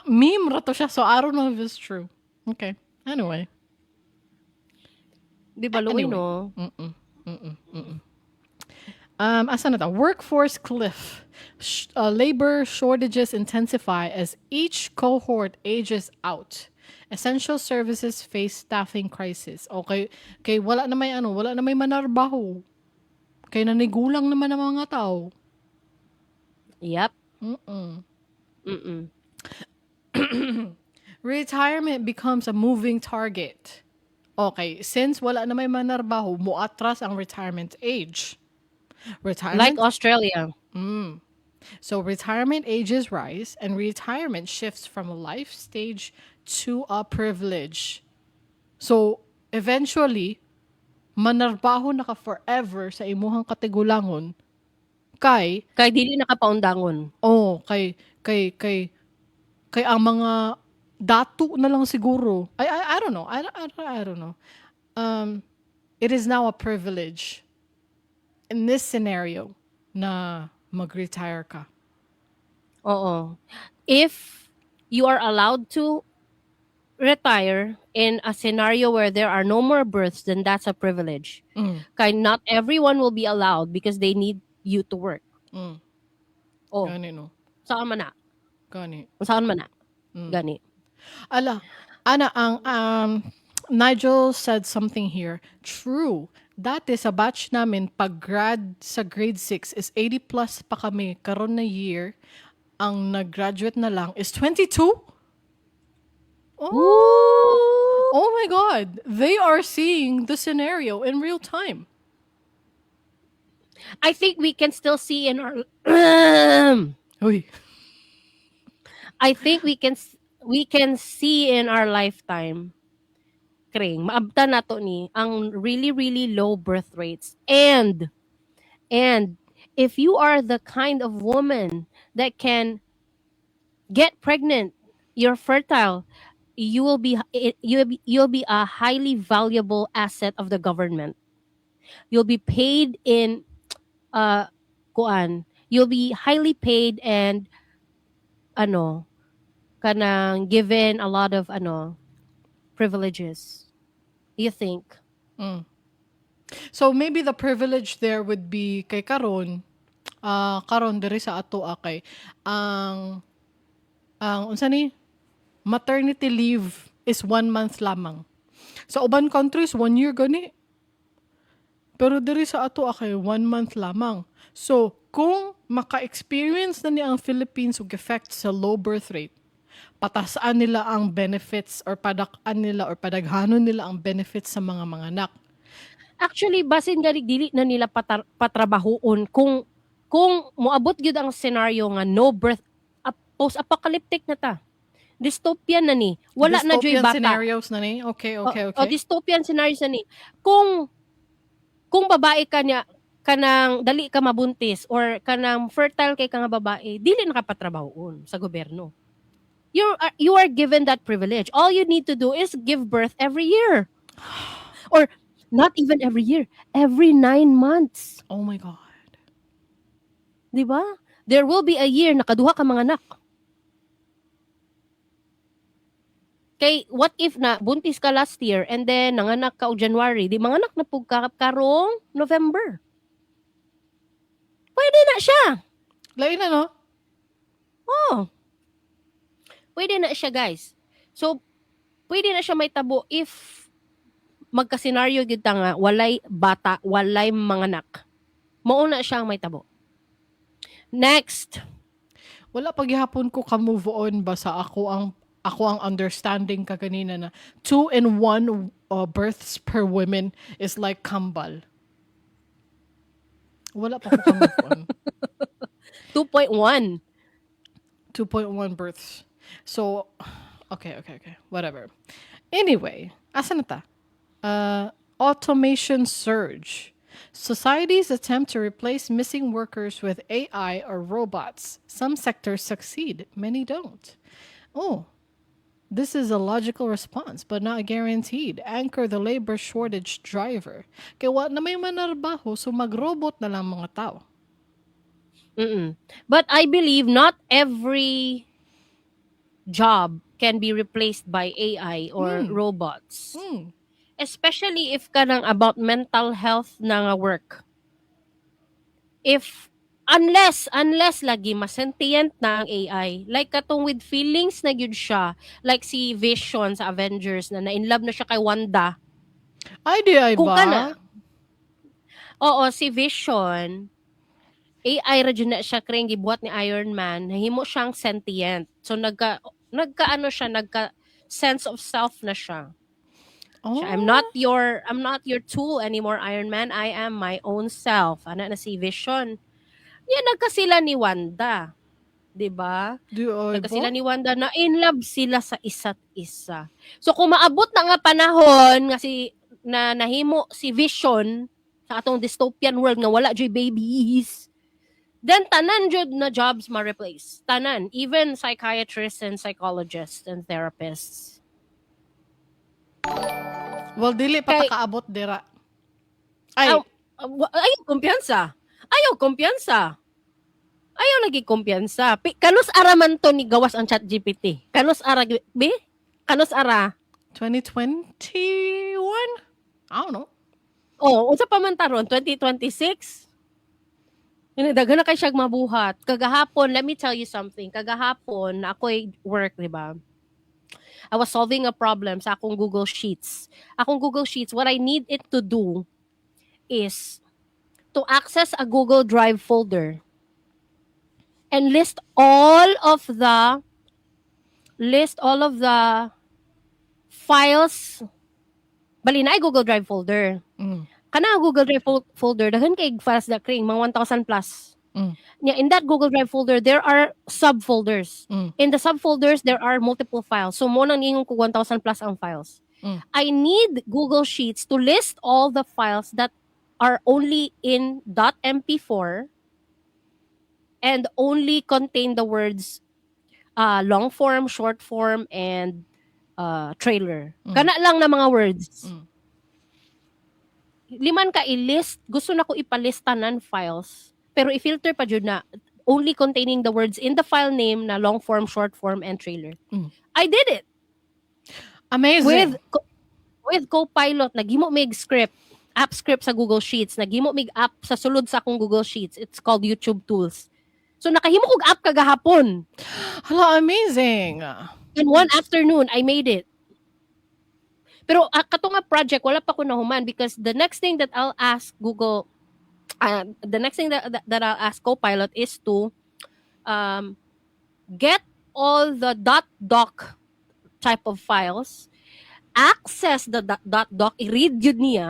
Meme ra to siya, so I don't know if it's true. Okay. Anyway. Di ba, Louie, Anyway. No? Mm-mm. Asa na ta? Workforce cliff. Labor shortages intensify as each cohort ages out. Essential services face staffing crisis. Okay, kay wala na may ano, wala na may manarbaho. Kay nanigulang naman ang mga tao. Yep. Retirement becomes a moving target. Okay, since wala na may manarbaho, muatras ang retirement age. Retirement Like Australia. So retirement ages rise and retirement shifts from a life stage to a privilege. So eventually, manarbaho na ka forever sa imuhang katigulangon kay Kay dili na ka paundangon. Oh, kay ang mga datu na lang siguro. I don't know. I don't know. It is now a privilege in this scenario na mag-retire ka. Oo. If you are allowed to retire in a scenario where there are no more births, then that's a privilege. Kay not everyone will be allowed because they need you to work. Oh, Gani, no? Saan man na? Gani. Saan man na? Gani. Ala, ana ang Nigel said something here. True. Dati sa batch namin, pag grad sa grade 6 is 80 plus pa kami. Karon na year, ang nag-graduate na lang is 22? Oh, oh my God. They are seeing the scenario in real time. I think we can still see in our Uy. I think we can see in our lifetime, Kring, maabtan nato ni ang really, really low birth rates, and if you are the kind of woman that can get pregnant, you're fertile, you'll be a highly valuable asset of the government. You'll be paid in kuan, you'll be highly paid and ano kanang given a lot of ano privileges, you think? So maybe the privilege there would be kay karon diri sa ato kay ang unsa ni maternity leave is one month lamang. Sa uban countries, one year gani. Pero diri sa ato kay one month lamang. So kung maka-experience na ni ang Philippines og effect sa low birth rate, patasaan nila ang benefits or padak-an nila or padaghanon nila ang benefits sa mga manganak. Actually, basin gani dili na nila patrabahoon kung moabot gyud ang scenario nga no birth, post-apocalyptic na ta. Dystopian na ni. Wala na juy Dystopian bata. Scenarios na ni. Okay, O, dystopian scenarios na ni. Kung babae ka niya kanang dali ka mabuntis or kanang fertile kay ka nga babae, dili na ka patrabahoon sa gobyerno. You are given that privilege. All you need to do is give birth every year. Or Not even every year, every 9 months. Oh my God. Di ba? There will be a year na kaduha ka manganak. Kay what if na buntis ka last year and then nanganak ka og January, di manganak na pug ka karong November. Pwede na siya. Lain na, no? Oh. Pwede na siya, guys. So, pwede na siya mahitabo if magka-scenario gyud ta nga walay bata, walay manganak. Mao na siya ang mahitabo. Next. Wala pa gihapon ko ka-move on ba sa ako ang understanding kaganina na 2 in 1 births per women is like kambal. Wala pa ko ka-move on. 2.1. 2.1 births. So, okay. Whatever. Anyway, asa na ta? Automation surge. Societies attempt to replace missing workers with AI or robots. Some sectors succeed, many don't. Oh, this is a logical response, but not guaranteed. Anchor the labor shortage driver. Kaya wa na may manarbaho, so mag-robot na lang mga tao. But I believe not every job can be replaced by AI or robots. Especially if kanang about mental health na nga work. If unless lagi ma-sentient na ang AI, like katong with feelings na gyud siya, like si Vision sa Avengers na na-in love na siya kay Wanda. Ay, di ay Kung ba? Kana, oo, si Vision, AI ra jud na siya kring gibuhat ni Iron Man, nahimo siyang sentient. So nagka ano siya, nagka sense of self na siya. Oh. Siya, "I'm not your tool anymore, Iron Man. I am my own self." Ana na si Vision. Yan nagkasila ni Wanda. 'Di ba? Di ay Nagkasila ba? Ni Wanda na in love sila sa isa't isa. So kung maabot na nga panahon nga si na nahimo si Vision sa atong dystopian world nga wala joy babies, then tanan jud na jobs ma-replace. Tanan, even psychiatrists and psychologists and therapists. Well, dili pa ta kaabot dira. Ay, Ayaw kumpiyansa. Ayaw kumpiyansa. Ayaw lagi kumpiyansa. Kanus ara man to ni gawas ang ChatGPT? Kanus ara be? Kanus ara? 2021? I don't know. Oh, unsa pa man taron 2026? Yun, daghan na kay siyag mabuhat. Kagahapon, let me tell you something. Kagahapon, ako'y work, di ba? I was solving a problem sa akong Google Sheets. Akong Google Sheets, what I need it to do is to access a Google Drive folder and list all of the files. Bali na ay Google Drive folder. Kana ang Google Drive folder, daghan kay files da kring mga 1,000 plus. Nya in that Google Drive folder there are subfolders. In the subfolders there are multiple files. So mo nang ingon ko 1,000 plus ang files. I need Google Sheets to list all the files that are only in .mp4 and only contain the words long form, short form, and trailer. Kana lang na mga words. Liman ka i-list, gusto na ko ipalist tanan files, pero i-filter pa jud na only containing the words in the file name na long form, short form, and trailer. I did it. Amazing. With Copilot, naghimo mig script, app script sa Google Sheets, naghimo mig app sa sulod sa akong Google Sheets. It's called YouTube Tools. So nakahimo kog app kagahapon. Hala, amazing. In one afternoon, I made it. Pero kato nga project, wala pa ko nahuman because the next thing that I'll ask Google, the next thing that I'll ask Copilot is to get all the .doc type of files, access the .doc, i-read yun niya,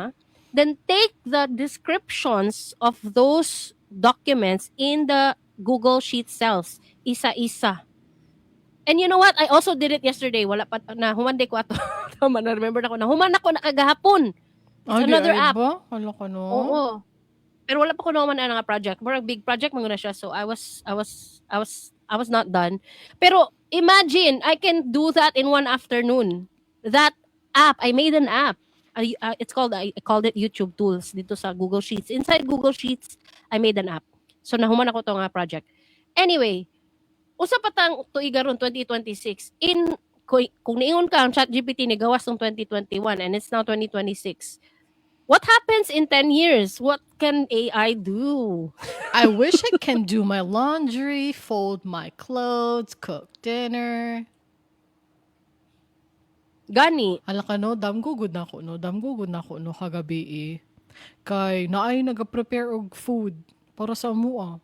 then take the descriptions of those documents in the Google Sheet cells, isa-isa. And you know what? I also did it yesterday. Wala pa na human day ko ato. Tama na remember na ko na human ako na kagahapon. It's Ay, di another ay app. ba? Hala ka no. Oo. Pero wala pa ko naman na nga project. Murag big project man na siya. So I was not done. Pero imagine I can do that in one afternoon. That app, I made an app. It's called I called it YouTube Tools dito sa Google Sheets. Inside Google Sheets, I made an app. So nahuman ako to nga project. Anyway, usa pa tang tuiga ron, 2026, in kung niingon ka ang ChatGPT ni gawas tong 2021 and it's now 2026. What happens in 10 years? What can AI do? I wish it can do my laundry, fold my clothes, cook dinner. Gani. Hala ka no, damgo gud nako no, damgo gud nako no kagabi eh. Kay naay naga-prepare og food para sa amoa.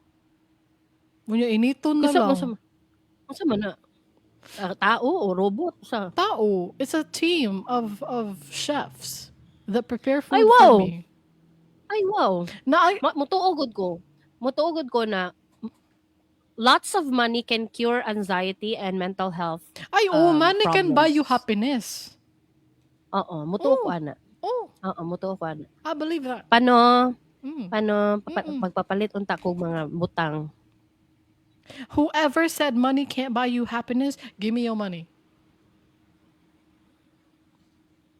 Unya initon na Unsa lang. Unsa man na? Ah, tao o robot sa? Tao. It's a team of chefs that prepare Ay food for me. Ay, wow. Na Mutuo gud ko. Mutuo gud ko na lots of money can cure anxiety and mental health Ay, oh, money can buy you problems. Happiness. Oo, mutuo ko ana. Oo, mutuo ko ana. I believe that. Paano paano magpapalit unta kog mga butang. Whoever said money can't buy you happiness, give me your money.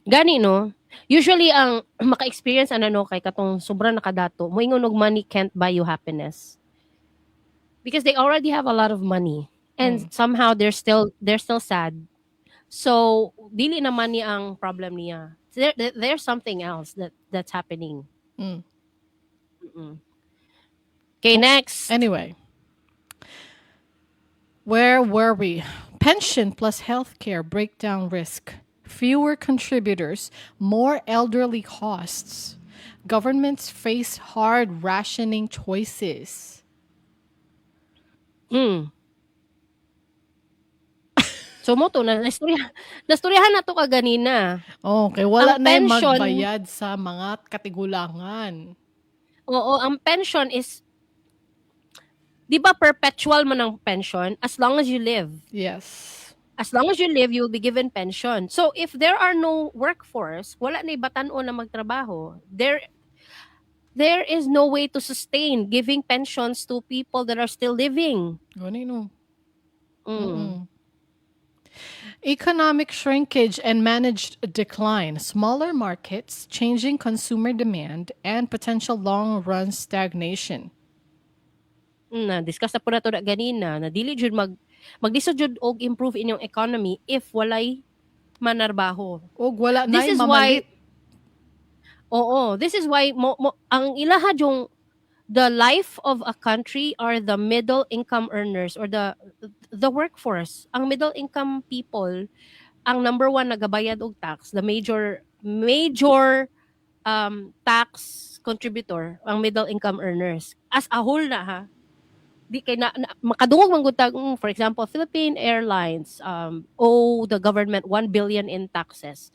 Gani no. Usually ang maka-experience ana no kay katong sobra nakadato, moingon og money can't buy you happiness. Because they already have a lot of money and somehow they're still sad. So dili na money ang problem niya. There's something else that's happening. Okay, next. Anyway, where were we? Pension plus healthcare breakdown risk. Fewer contributors, more elderly costs. Governments face hard rationing choices. So mo to na nastoryahan na to kaganina. Okay, wala Ang na yung pension magbayad sa mga katigulangan. Oo, ang pension is, 'di ba, perpetual man ang pension as long as you live. Yes. As long as you live, you will be given pension. So if there are no workforce, wala na batan-on na magtrabaho, there is no way to sustain giving pensions to people that are still living. Gani no. Economic shrinkage and managed decline, smaller markets, changing consumer demand, and potential long run stagnation. Na discuss na po nato na ganina na dili jud maglisod jud og improve inyong economy if walay manarbaho. Og wala This na'y is why mamalit. Oo, this is why mo ang ilaha yung the life of a country are the middle income earners or the workforce. Ang middle income people ang number one nagabayad og tax, the major major tax contributor ang middle income earners. As a whole na ha. Di kay na makadungog man gud tag, for example, Philippine Airlines owe the government 1 billion in taxes.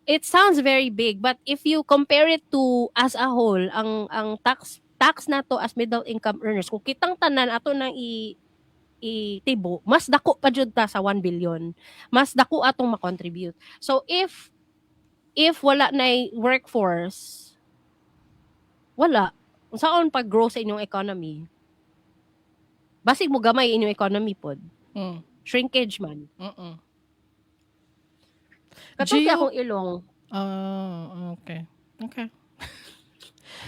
It sounds very big, but if you compare it to as a whole, ang tax nato as middle income earners, kung kitang tanan ato nang i itibo, mas dako pa jud ta sa 1 billion. Mas dako atong ma-contribute. So if wala na workforce, wala. Unsaon pag-grow sa inyong economy? Basig mo gamay inyong economy pod. Shrinkage man. Katong akong ilong. Oh, okay. Okay.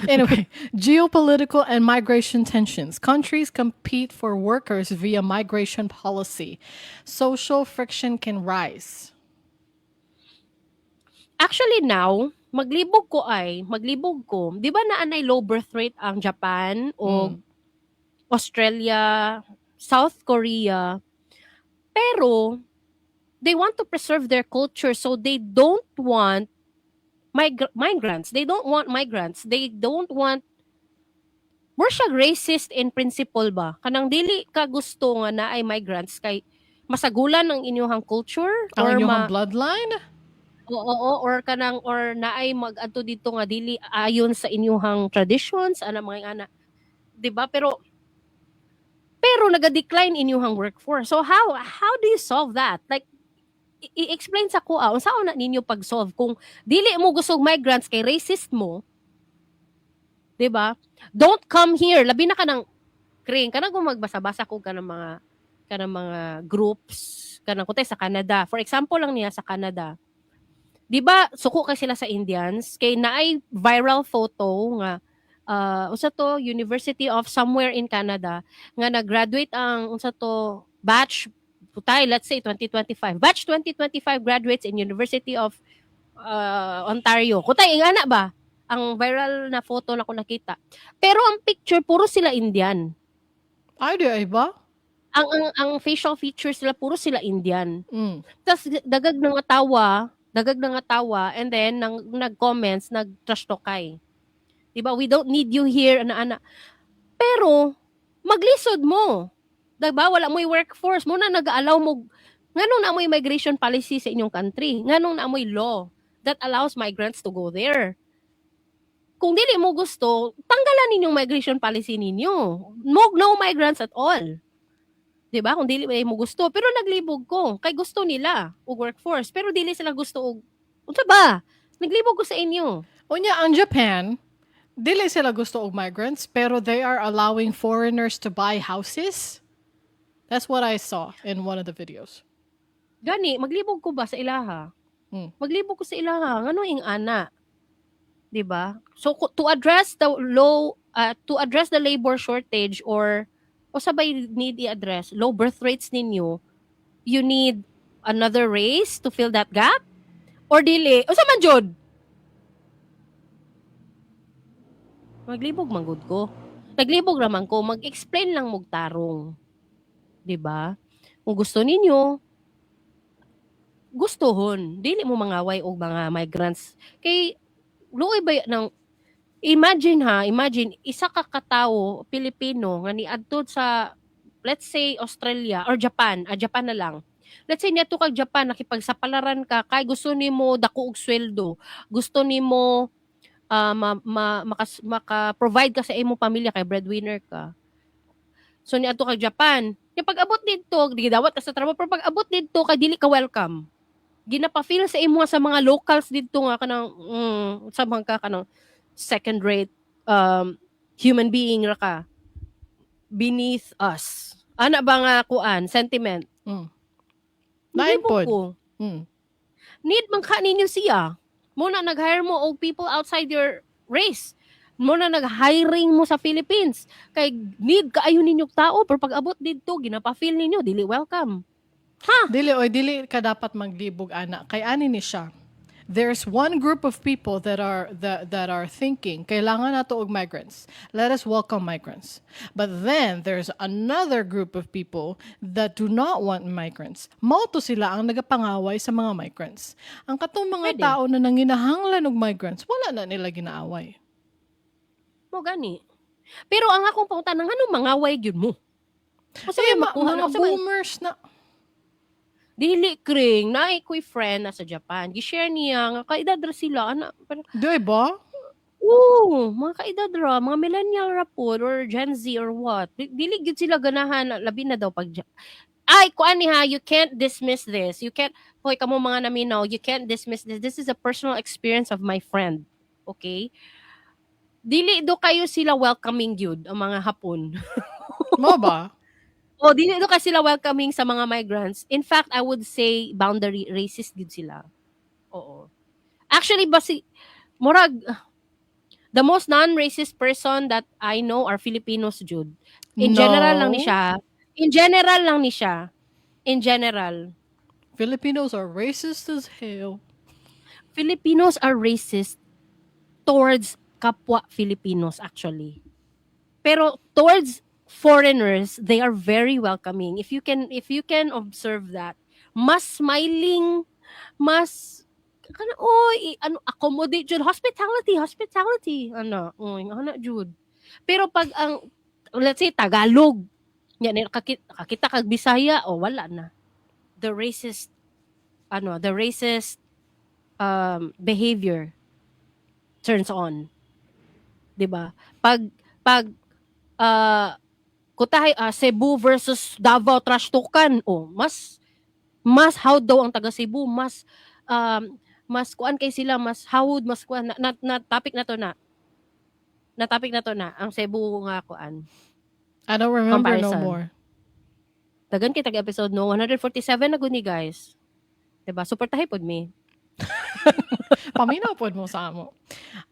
Anyway, geopolitical and migration tensions. Countries compete for workers via migration policy. Social friction can rise. Actually now, maglibog ko ay, maglibog ko, di ba na anay low birth rate ang Japan o Australia, South Korea, pero they want to preserve their culture, so they don't want migrants. They don't want migrants. They don't want, more siya racist in principle ba? Kanang dili ka gusto nga naay migrants kay masagulan ang inyong culture Ang or inyong ma bloodline? Oo, or kanang or naay mag-adto dito nga dili ayon sa inyong traditions ana mga ana. 'Di ba? Pero naga-decline inyong workforce. So how do you solve that? Like i-explain sa ko ah, unsaon na ninyo pag-solve kung dili mo gusto og migrants kay racist mo? 'Di ba? Don't come here. Labi na kanang kring kanang kung magbasa-basa ko kanang mga groups kanang kutay sa Canada. For example lang niya sa Canada. Di ba suko kay sila sa Indians kay naay viral photo nga unsa to, University of somewhere in Canada, nga nag-graduate ang unsa to batch putay, let's say 2025 batch, 2025 graduates in University of Ontario kutay, ingana ba ang viral na photo na ko nakita, pero ang picture puro sila Indian. Ay, di ay ba? Ang facial features nila, puro sila Indian. Tas dagag nga tawa, dagag nga tawa, and then nang nag-comments, nag-trash talkay. 'Di ba? "We don't need you here," ana ana. Pero maglisod mo. 'Di ba? Wala mo'y workforce mo na nag-allow mo, nganong naa mo'y migration policy sa inyong country? Nganong naa mo'y law that allows migrants to go there? Kung dili mo gusto, tanggalan ninyong migration policy ninyo. No, no migrants at all. 'Di ba? Kung dili mo gusto, pero naglibog ko kay gusto nila og workforce, pero dili sila gusto og unsa ba? Naglibog ko sa inyo. Unya, ang Japan, dili sila gusto og migrants, pero they are allowing foreigners to buy houses. That's what I saw in one of the videos. Gani, maglibog ko ba sa ilaha? Maglibog ko sa ilaha, ngano ing ana? 'Di ba? So to address the labor shortage or o sabay need i-address low birth rates ninyo, you need another race to fill that gap? Or dili? Unsa man jud? Maglibog man gud ko. Naglibog ra man ko, mag-explain lang mog tarong. 'Di ba? Kung gusto ninyo, gustuhon. Dili mo mangaway og mga migrants. Kay luoy ba ng imagine ha, imagine isa ka katawo Pilipino nga niadto sa, let's say, Australia or Japan, Japan na lang. Let's say niadto kag Japan, nakipagsapalaran ka kay gusto nimo dako og sweldo, gusto nimo maka-provide ka sa imong pamilya kay breadwinner ka. So niadto kag Japan. Kaya pag abot didto, gidawat ka sa trabaho, pero pag abot didto kay dili ka welcome. Ginapa-feel sa imo sa mga locals didto nga kanang sa mga ka kanang second rate human being ra ka, beneath us. Ana ba nga kuan sentiment? Lain Maglibog pod. ko. Need man ka ninyo siya. Mo na nag-hire mo og people outside your race. Mo na nag-hiring mo sa Philippines. Kay need kaayo ninyo tao, pero pag abot didto ginapa-feel ninyo dili welcome. Dili oy, dili ka dapat maglibog ana kay ani ni siya. There's one group of people that are thinking kailangan nato og migrants. Let us welcome migrants. But then there's another group of people that do not want migrants. Mao to sila ang nagapangaway sa mga migrants. Ang katong mga Pwede. Tao na nanginahanglan og migrants, wala na nila ginaaway. Mo gani. Pero ang akong pangutana, nganong mangaway gyud mo? Unsa Eh, may makuha mga na unsa may boomers na. Dili, kring naay ko'y friend na sa Japan. Gi-share niya nga kaedad ra sila ana. Parang, Di ba? Oo, mga kaedad ra, mga millennial ra pod or Gen Z or what. Dili gyud sila ganahan, labi na daw pag ay, kuan ni ha, you can't dismiss this. You can't, hoy, kamo mga naminaw, you can't dismiss this. This is a personal experience of my friend. Okay? Dili do kayo sila welcoming gyud ang mga Hapon. Mo ba? O dili do kasi sila welcoming sa mga migrants. In fact, I would say boundary racist gyud sila. Oo. Actually, basi murag the most non-racist person that I know are Filipinos jud. In No. general lang ni siya. In general lang ni siya. In general. Filipinos are racist as hell. Filipinos are racist towards kapwa Filipinos actually. Pero towards foreigners, they are very welcoming. If you can observe that, mas smiling, mas kana, oy, ano, accommodate jud, hospitality, hospitality, ano, oy, ana jud. Pero pag ang, let's say, Tagalog, yan kakita kag Bisaya, oh, wala na. The racist ano, the racist behavior turns on. 'Di ba? Pag kutahay Cebu versus Davao trash talkan, oh, mas how daw ang taga Cebu, mas kuan kay sila, mas hawod, mas kuan na, na topic na to na topic na to na ang Cebu nga kuan. I don't remember no Comparison. More. Dagan kay tag episode, no? 147 na guni, guys. 'Di ba? Suportahi pod mi. Paminaw pod mo sa amo.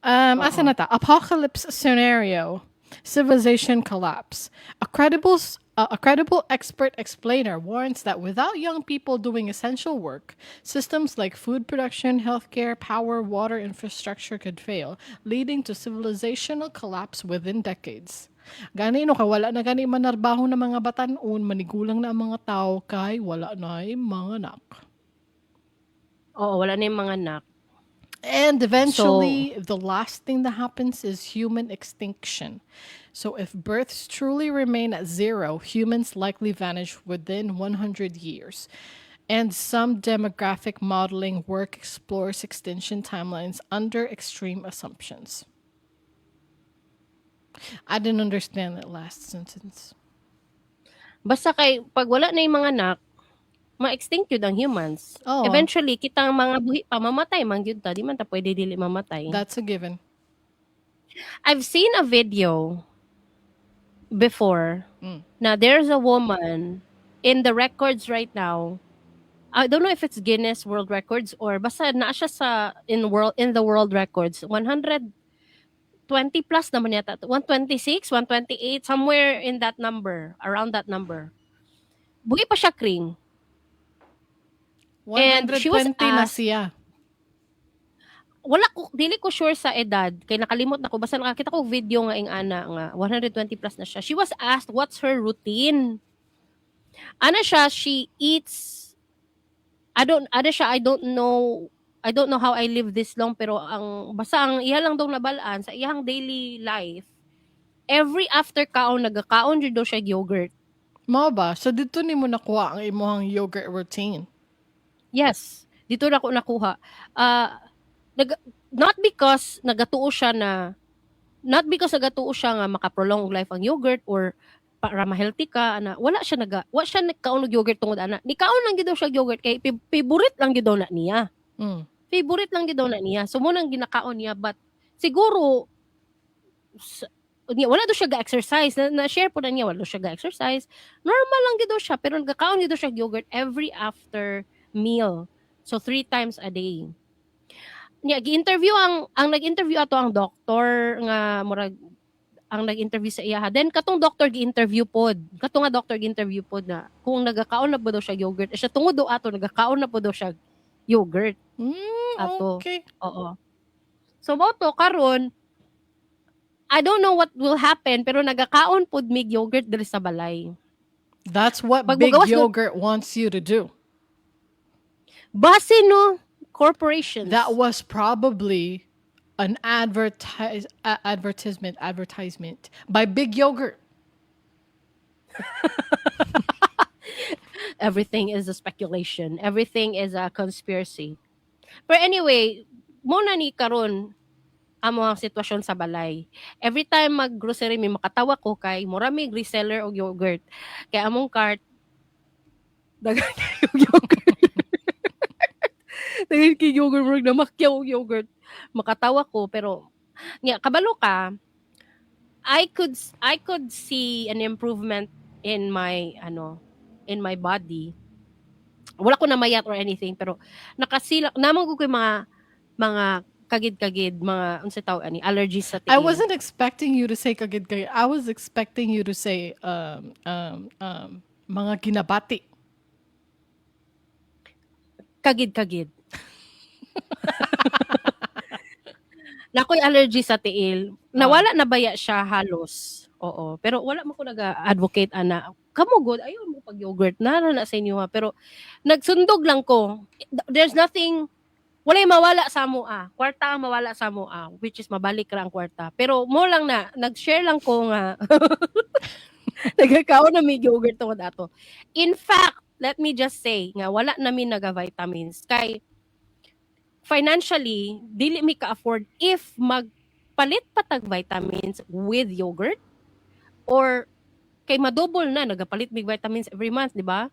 Asa na ta? Apocalypse scenario. Civilization collapse. A credible expert explainer warns that without young people doing essential work, systems like food production, healthcare, power, water infrastructure could fail, leading to civilizational collapse within decades. Gani no, kay wala na gani manarbaho na mga batan-on, manigulang na ang mga tao kay wala na manganak. Oo, wala na yung manganak. And eventually, the last thing that happens is human extinction. So, if births truly remain at zero, humans likely vanish within 100 years. And some demographic modeling work explores extinction timelines under extreme assumptions. I didn't understand that last sentence. Basta kay pag wala na yung manganak, ma-extinct yun ang humans. Oo. Eventually, kitang mga buhi pa, mamatay man gyud ta. Di man ta pwede dili mamatay. That's a given. I've seen a video before na there's a woman in the records right now. I don't know if it's Guinness World Records or basta naa siya sa in the world records, 120 plus naman yata, 126, 128, somewhere in that number, around that number. Buhi pa siya, Kring. And she was 120 na asked- siya. Wala ko, dili ko sure sa edad kay nakalimot na ko. Basta nakakita ko video nga ing ana nga 120 plus na siya. She was asked what's her routine. Ana siya, she eats, I don't, ana siya, I don't know how I live this long, pero ang basta ang iya lang daw nabalaan sa iyang daily life, every after kaon, nagakaon jud daw siya yogurt. Mao ba? So dito nimo nakuha ang imong yogurt routine? Yes, dito na ko nakuha. Not because nagatuo siya na, not because nagatuo siya nga maka-prolong og life ang yogurt or para ma-healthy ka ana. Wala siya nagkaon og yogurt tungod ana. Nikaon lang gyud daw siya yogurt kay favorite lang gyud daw na niya. Favorite lang gyud daw na niya. So mo nang ginakaon niya, but siguro niya, wala daw siya ga-exercise. Na share po na niya, wala daw siya ga-exercise. Normal lang gyud daw siya, pero nagakaon gyud daw siya yogurt every after meal. So three times a day. Niya gi-interview ang nag-interview ato ang doktor nga murag ang nag-interview sa iya. Then katong doctor gi-interview pod. Katong nga doctor gi-interview pod na kung nagakaon na ba daw siya yogurt. Eh, siya tungod daw ato nagakaon na po daw siya yogurt. Ato. Oo. So mo to karon, I don't know what will happen, pero nagakaon pod mig yogurt diri sa balay. That's what Pag Big mugawas no- Yogurt wants you to do. Base no corporations. That was probably an advertisement by Big Yogurt. Everything is a speculation. Everything is a conspiracy. But anyway, mo na ni karon amo ang sitwasyon sa balay. Every time mag-grocery mi, makatawa ko kay mura mi reseller og yogurt. Kay among cart daghan kaayo yogurt. Daghan kay yogurt, murag namakyaw og yogurt. Makatawa ko, pero nga kabalo ka, I could see an improvement in my ano, in my body. Wala ko namayat or anything, pero nakasila naman ko koy mga kagid-kagid, mga unsa tawag ani, allergies sa I tiil. Wasn't expecting you to say kagid kagid. I was expecting you to say mga ginabati. Kagid-kagid. Nakoy allergy sa tiil. Nawala na baya siya halos. Oo. Pero wala mo ko naga-advocate ana. Kamo good, ayaw mo pag yogurt na na, na sa inyo ha. Pero nagsundog lang ko. There's nothing, walay mawala sa amo ah. Kwarta ang mawala sa amo ah, which is mabalik ra ang kwarta. Pero mo lang na nag-share lang ko nga nagkakaon na may yogurt tungod ato. In fact, let me just say nga wala na mi naga-vitamins kay financially dili mi ka-afford if magpalit pa tag vitamins with yogurt or kay madouble na, nagapalit mig vitamins every month, di ba?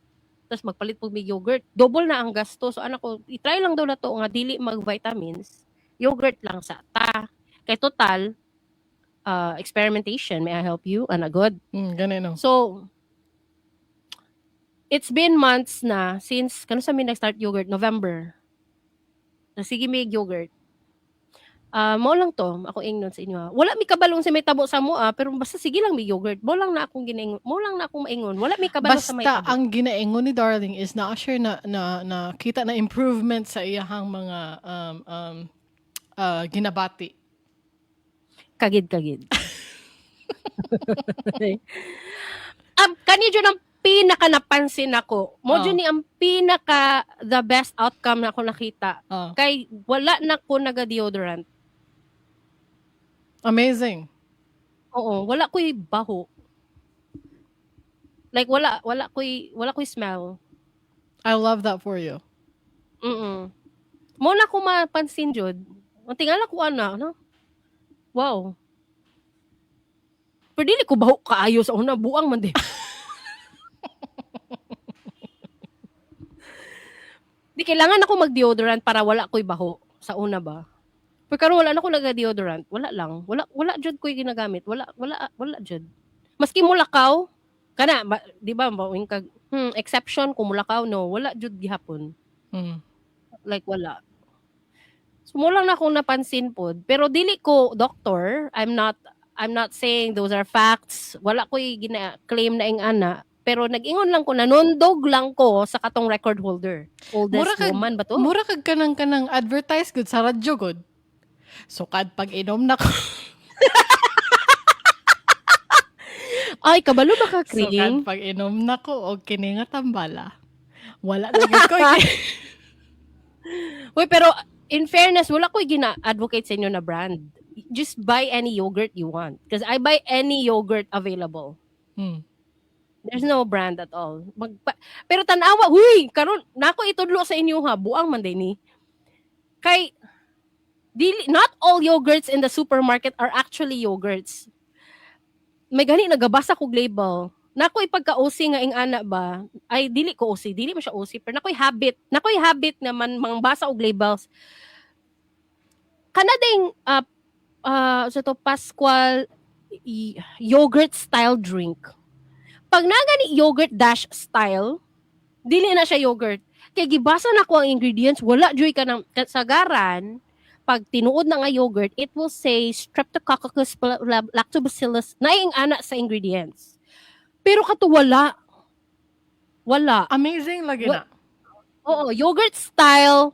Tapos magpalit pug mig yogurt, double na ang gasto. So anak ko, i-try lang daw na to nga dili mag vitamins, yogurt lang sa ta. Kay total experimentation, may I help you? Ana good. Ganun no. So, it's been months na since, kano sa mi nag-start yogurt? November. Sige may yogurt. Ah, mao lang to ako ingnon sa inyo ha. Wala mi kabalo unsa may tabo sa amo ah, pero basta sige lang mi yogurt. Mao lang na akong ginaingon, mao lang na akong maingon. Wala mi kabalo sa may Basta tabo. Ang ginaingon ni Darling is na sure na kita na improvement sa iyahang mga ginabati. Kagid-kagid. Kani jud ang pinaka napansin ako. Mo Oh. jud ni ang pinaka the best outcome na ako nakita. Oh. Kay wala na ko naga-deodorant. Amazing. Oo, wala ko'y baho. Like wala ko'y smell. I love that for you. Mo na ko mapansin jud. Ang tingala ko ana, no? Wow. Pero dili ko baho kaayo sa una, buang man di. Di kailangan ako mag-deodorant para wala ko'y baho sa una ba. Pero karon wala na ko naga-deodorant, wala lang. Wala wala jud ko'y ginagamit. Wala wala wala jud. Maski mulakaw kana ba, di ba mawing kag exception kung mulakaw, no, wala jud gihapon. Like wala. So mo lang na akong napansin pod. Pero dili ko doctor, I'm not saying those are facts. Wala ko'y gina-claim na ing ana. Pero nag-ingon lang ko, nanundog lang ko sa katong record holder. Oldest woman ba to? Mura kag kanang advertise gud sa radyo gud. Sukad pag inom na ko. Ay, kabalo ba ka, Sukad Kring? pag inom na ko og kini nga tambala. Wala na gud ko. Uy, pero in fairness, wala ko'y gina-advocate sa inyo na brand. Just buy any yogurt you want. Because I buy any yogurt available. There's no brand at all. Pero tanawa, huy, karon nako itudlo sa inyo ha, buang man din ni. Kay dili, not all yogurts in the supermarket are actually yogurts. May gani nagabasa kog label. Nako ipagka-OC nga ing ana ba? Ay dili ko OC, dili mo siya OC, pero nakoy habit. Nakoy habit naman mangbasa og labels. Kana ding sa to Pascual yogurt style drink. Pag nagani yogurt dash style, dili na siya yogurt. Kay gibasa na ko ang ingredients, wala joy ka ng kasagaran. Pag tinuod na nga yogurt, it will say Streptococcus, Lactobacillus, naing ana sa ingredients. Pero kato wala. Wala. Amazing lagi na. Oo, yogurt style,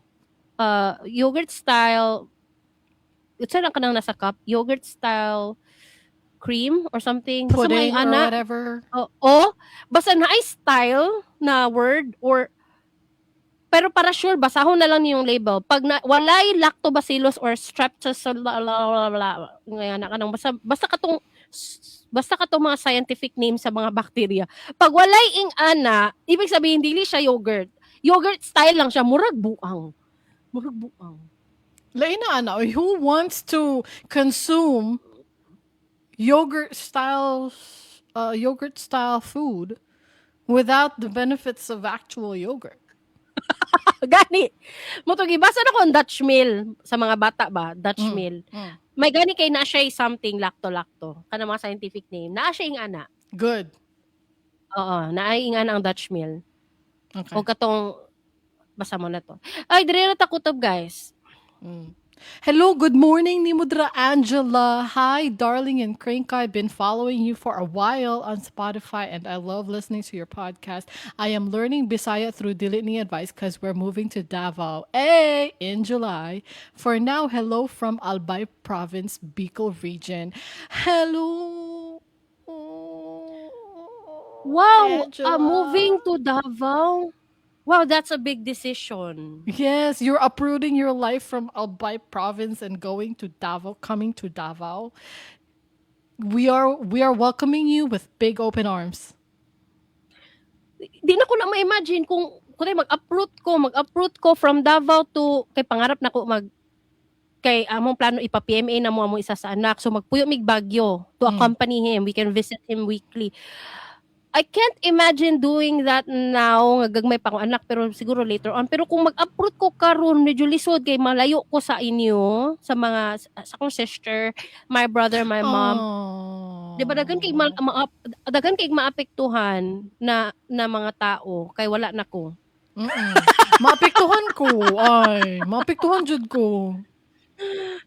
unsa lang kanang nasa cup? Yogurt style cream or something. Basta Pudding may or ana. Whatever. Oo. Basta naay style na word or pero para sure, basahon na lang yung label. Pag na, walay lactobacillus or streptococcus, blah, blah, blah, blah, ngayon na kanang basta katong mga scientific name sa mga bacteria. Pag walay ing ana, ibig sabihin dili siya yogurt. Yogurt style lang siya, murag buang. Murag buang. Lain na ana, who wants to consume yogurt style food without the benefits of actual yogurt? Gani. Mo to gibasa na ko ang Dutch Mill sa mga bata ba, Dutch Mill. May gani kay na siya something lacto-lacto. Kana mga scientific name. Naa siya ing ana. Good. Oo, naay ing ana ang Dutch Mill. Okay. O katong basa mo na to. Ay, dire na ta kutob, guys. Hello, good morning, Nimudra Angela. Hi, darling and Crank. I've been following you for a while on Spotify and I love listening to your podcast. I am learning Bisaya through Dili Ni Advice because we're moving to Davao A in July. For now, hello from Albay Province, Bicol Region. Hello. Wow, Angela. Moving to Davao. Wow, that's a big decision. Yes, you're uprooting your life from Albay Province and going to Davao, coming to Davao. We are welcoming you with big open arms. Di na ko na ma-imagine kung mag-uproot ko from Davao to kay pangarap na ko mag kay among plano ipa-PMA na mo among isa sa anak. So magpuyo mig Baguio to accompany him. We can visit him weekly. I can't imagine doing that now nga gagmay pa akong anak, pero siguro later on. Pero kung mag-uproot ko karon, medyo lisod kay malayo ko sa inyo, sa mga sa akong sister, my brother, my mom. Oh. 'Di ba daghan kay maapektuhan na na mga tao kay wala na ko. Maapektuhan ko. Ay, maapektuhan jud ko.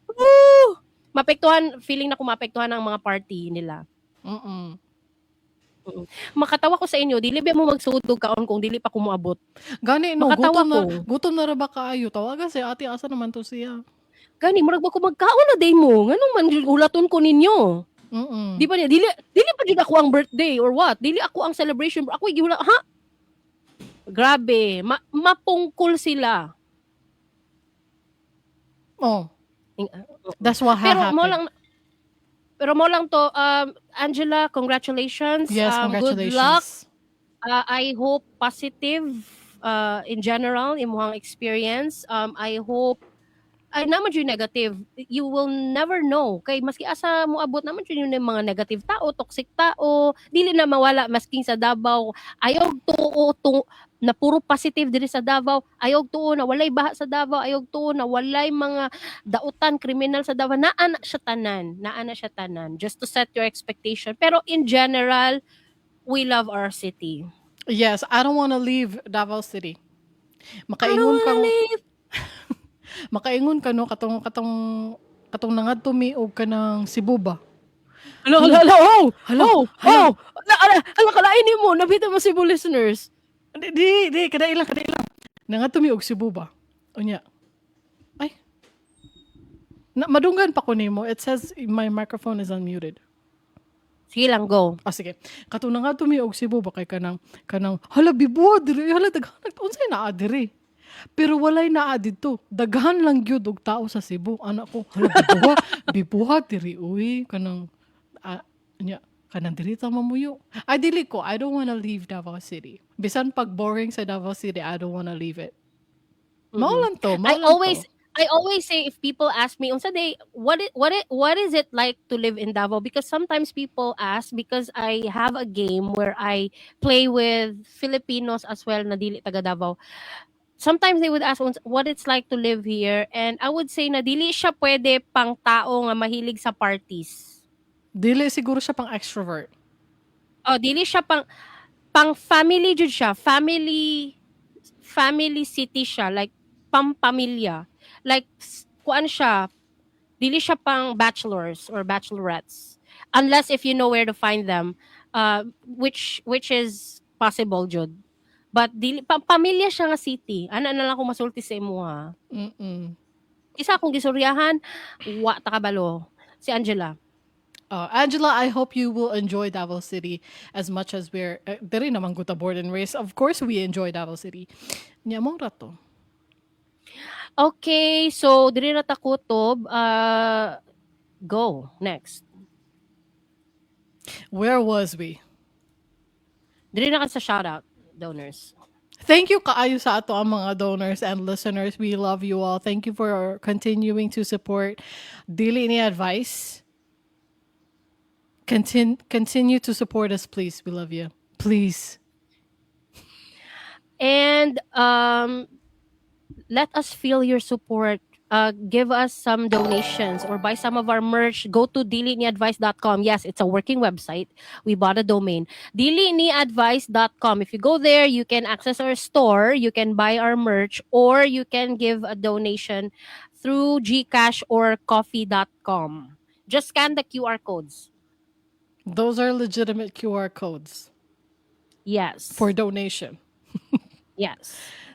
Woo! Maapektuhan, feeling na kung maapektuhan ang mga party nila. Makatawa ko sa inyo, dili ba mo magsud og kaon kung dili pa ko moabot? Gani no, Makatawa gutom na, ko. Gutom na ra ba kaayo? Tawagan si ate, asa naman to siya? Gani, murag ba ko magkaon na day mo? Nganong man hulaton ko ninyo? Mm. Di ba niya, dili pa jud ako ang birthday or what? Dili ako ang celebration. Ako gihula, ha? Grabe, mapungkol sila. Oh. That's what Pero happened. mo lang to, Angela, congratulations. Yes, Good congratulations. Luck. I hope positive in general imuhang experience. I hope ay naman yung negative. You will never know. Kay maski asa mo abot naman yun yung mga negative tao, toxic tao, dili na mawala masking sa Davao. Ayaw tuo tung na puro positive diri sa Davao. Ayaw tuo na walay baha sa Davao. Ayaw tuo na walay mga dautan kriminal sa Davao. Naa na siya tanan. Naa na siya tanan. Just to set your expectation. Pero in general, we love our city. Yes, I don't want to leave Davao City. I Makaingon don't ka wanna leave. Makaingon ka no katong nangadto mi og kanang Cebu ba? Hala, hala, hala, oh! Hala, oh, hala. Oh! Ala, ala, kalain mo, nabita mo Cebu listeners. Di di, di kada ilang kada ilang. Nangadto mi og Cebu ba? Unya. Ay. Na, madunggan pa ko nimo. It says my microphone is unmuted. Sige lang, go. Ah, sige. Katong nangadto mi og Cebu ba kay kanang hala bibuha diri, hala daghan unsay naa diri? Pero walay naa didto. Daghan lang gyud og tao sa Cebu. Anak ko, hala bibuha, bibuha diri uy kanang nya kanang diri ta mamuyo. Ay dili ko, I don't wanna leave Davao City. Bisan pag boring sa Davao City, I don't wanna leave it. Mao lang to, mao I lang always to. I always say if people ask me unsa day what is it like to live in Davao, because sometimes people ask because I have a game where I play with Filipinos as well na dili taga Davao. Sometimes they would ask what it's like to live here, and I would say na dili siya pwede pang tao nga mahilig sa parties. Dili siguro siya pang extrovert. Oh, dili siya pang family jud siya. Family city siya, like pampamilya. Like kuan siya, dili siya pang bachelors or bachelorettes. Unless if you know where to find them, which is possible jud. But dili pang pamilya siya nga city. Ana na lang ko masulti sa imo ha. Isa akong gisuryahan, wa ta kabalo. Si Angela. Angela, I hope you will enjoy Davao City as much as we're diri naman gud ta born and raised. Of course, we enjoy Davao City. Nya mo ra to. Okay, so diri ra ta kutob. Go next. Where was we? Diri na ka sa shoutout donors. Thank you kaayo sa ato ang mga donors and listeners. We love you all. Thank you for continuing to support Dili Ni Advice. Continue to support us, please. We love you. Please. And let us feel your support. Give us some donations or buy some of our merch. Go to diliniadvice.com. Yes, it's a working website. We bought a domain. Diliniadvice.com. If you go there, you can access our store, you can buy our merch, or you can give a donation through Gcash or coffee.com. Just scan the QR codes. Those are legitimate QR codes for donation.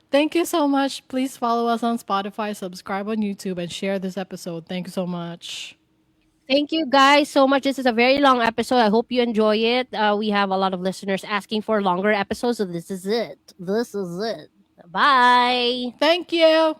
Thank you so much. Please follow us on Spotify, subscribe on YouTube, and share this episode. Thank you so much. Thank you guys so much. This is a very long episode. I hope you enjoy it. We have a lot of listeners asking for longer episodes, so this is it. This is it. Bye. Thank you.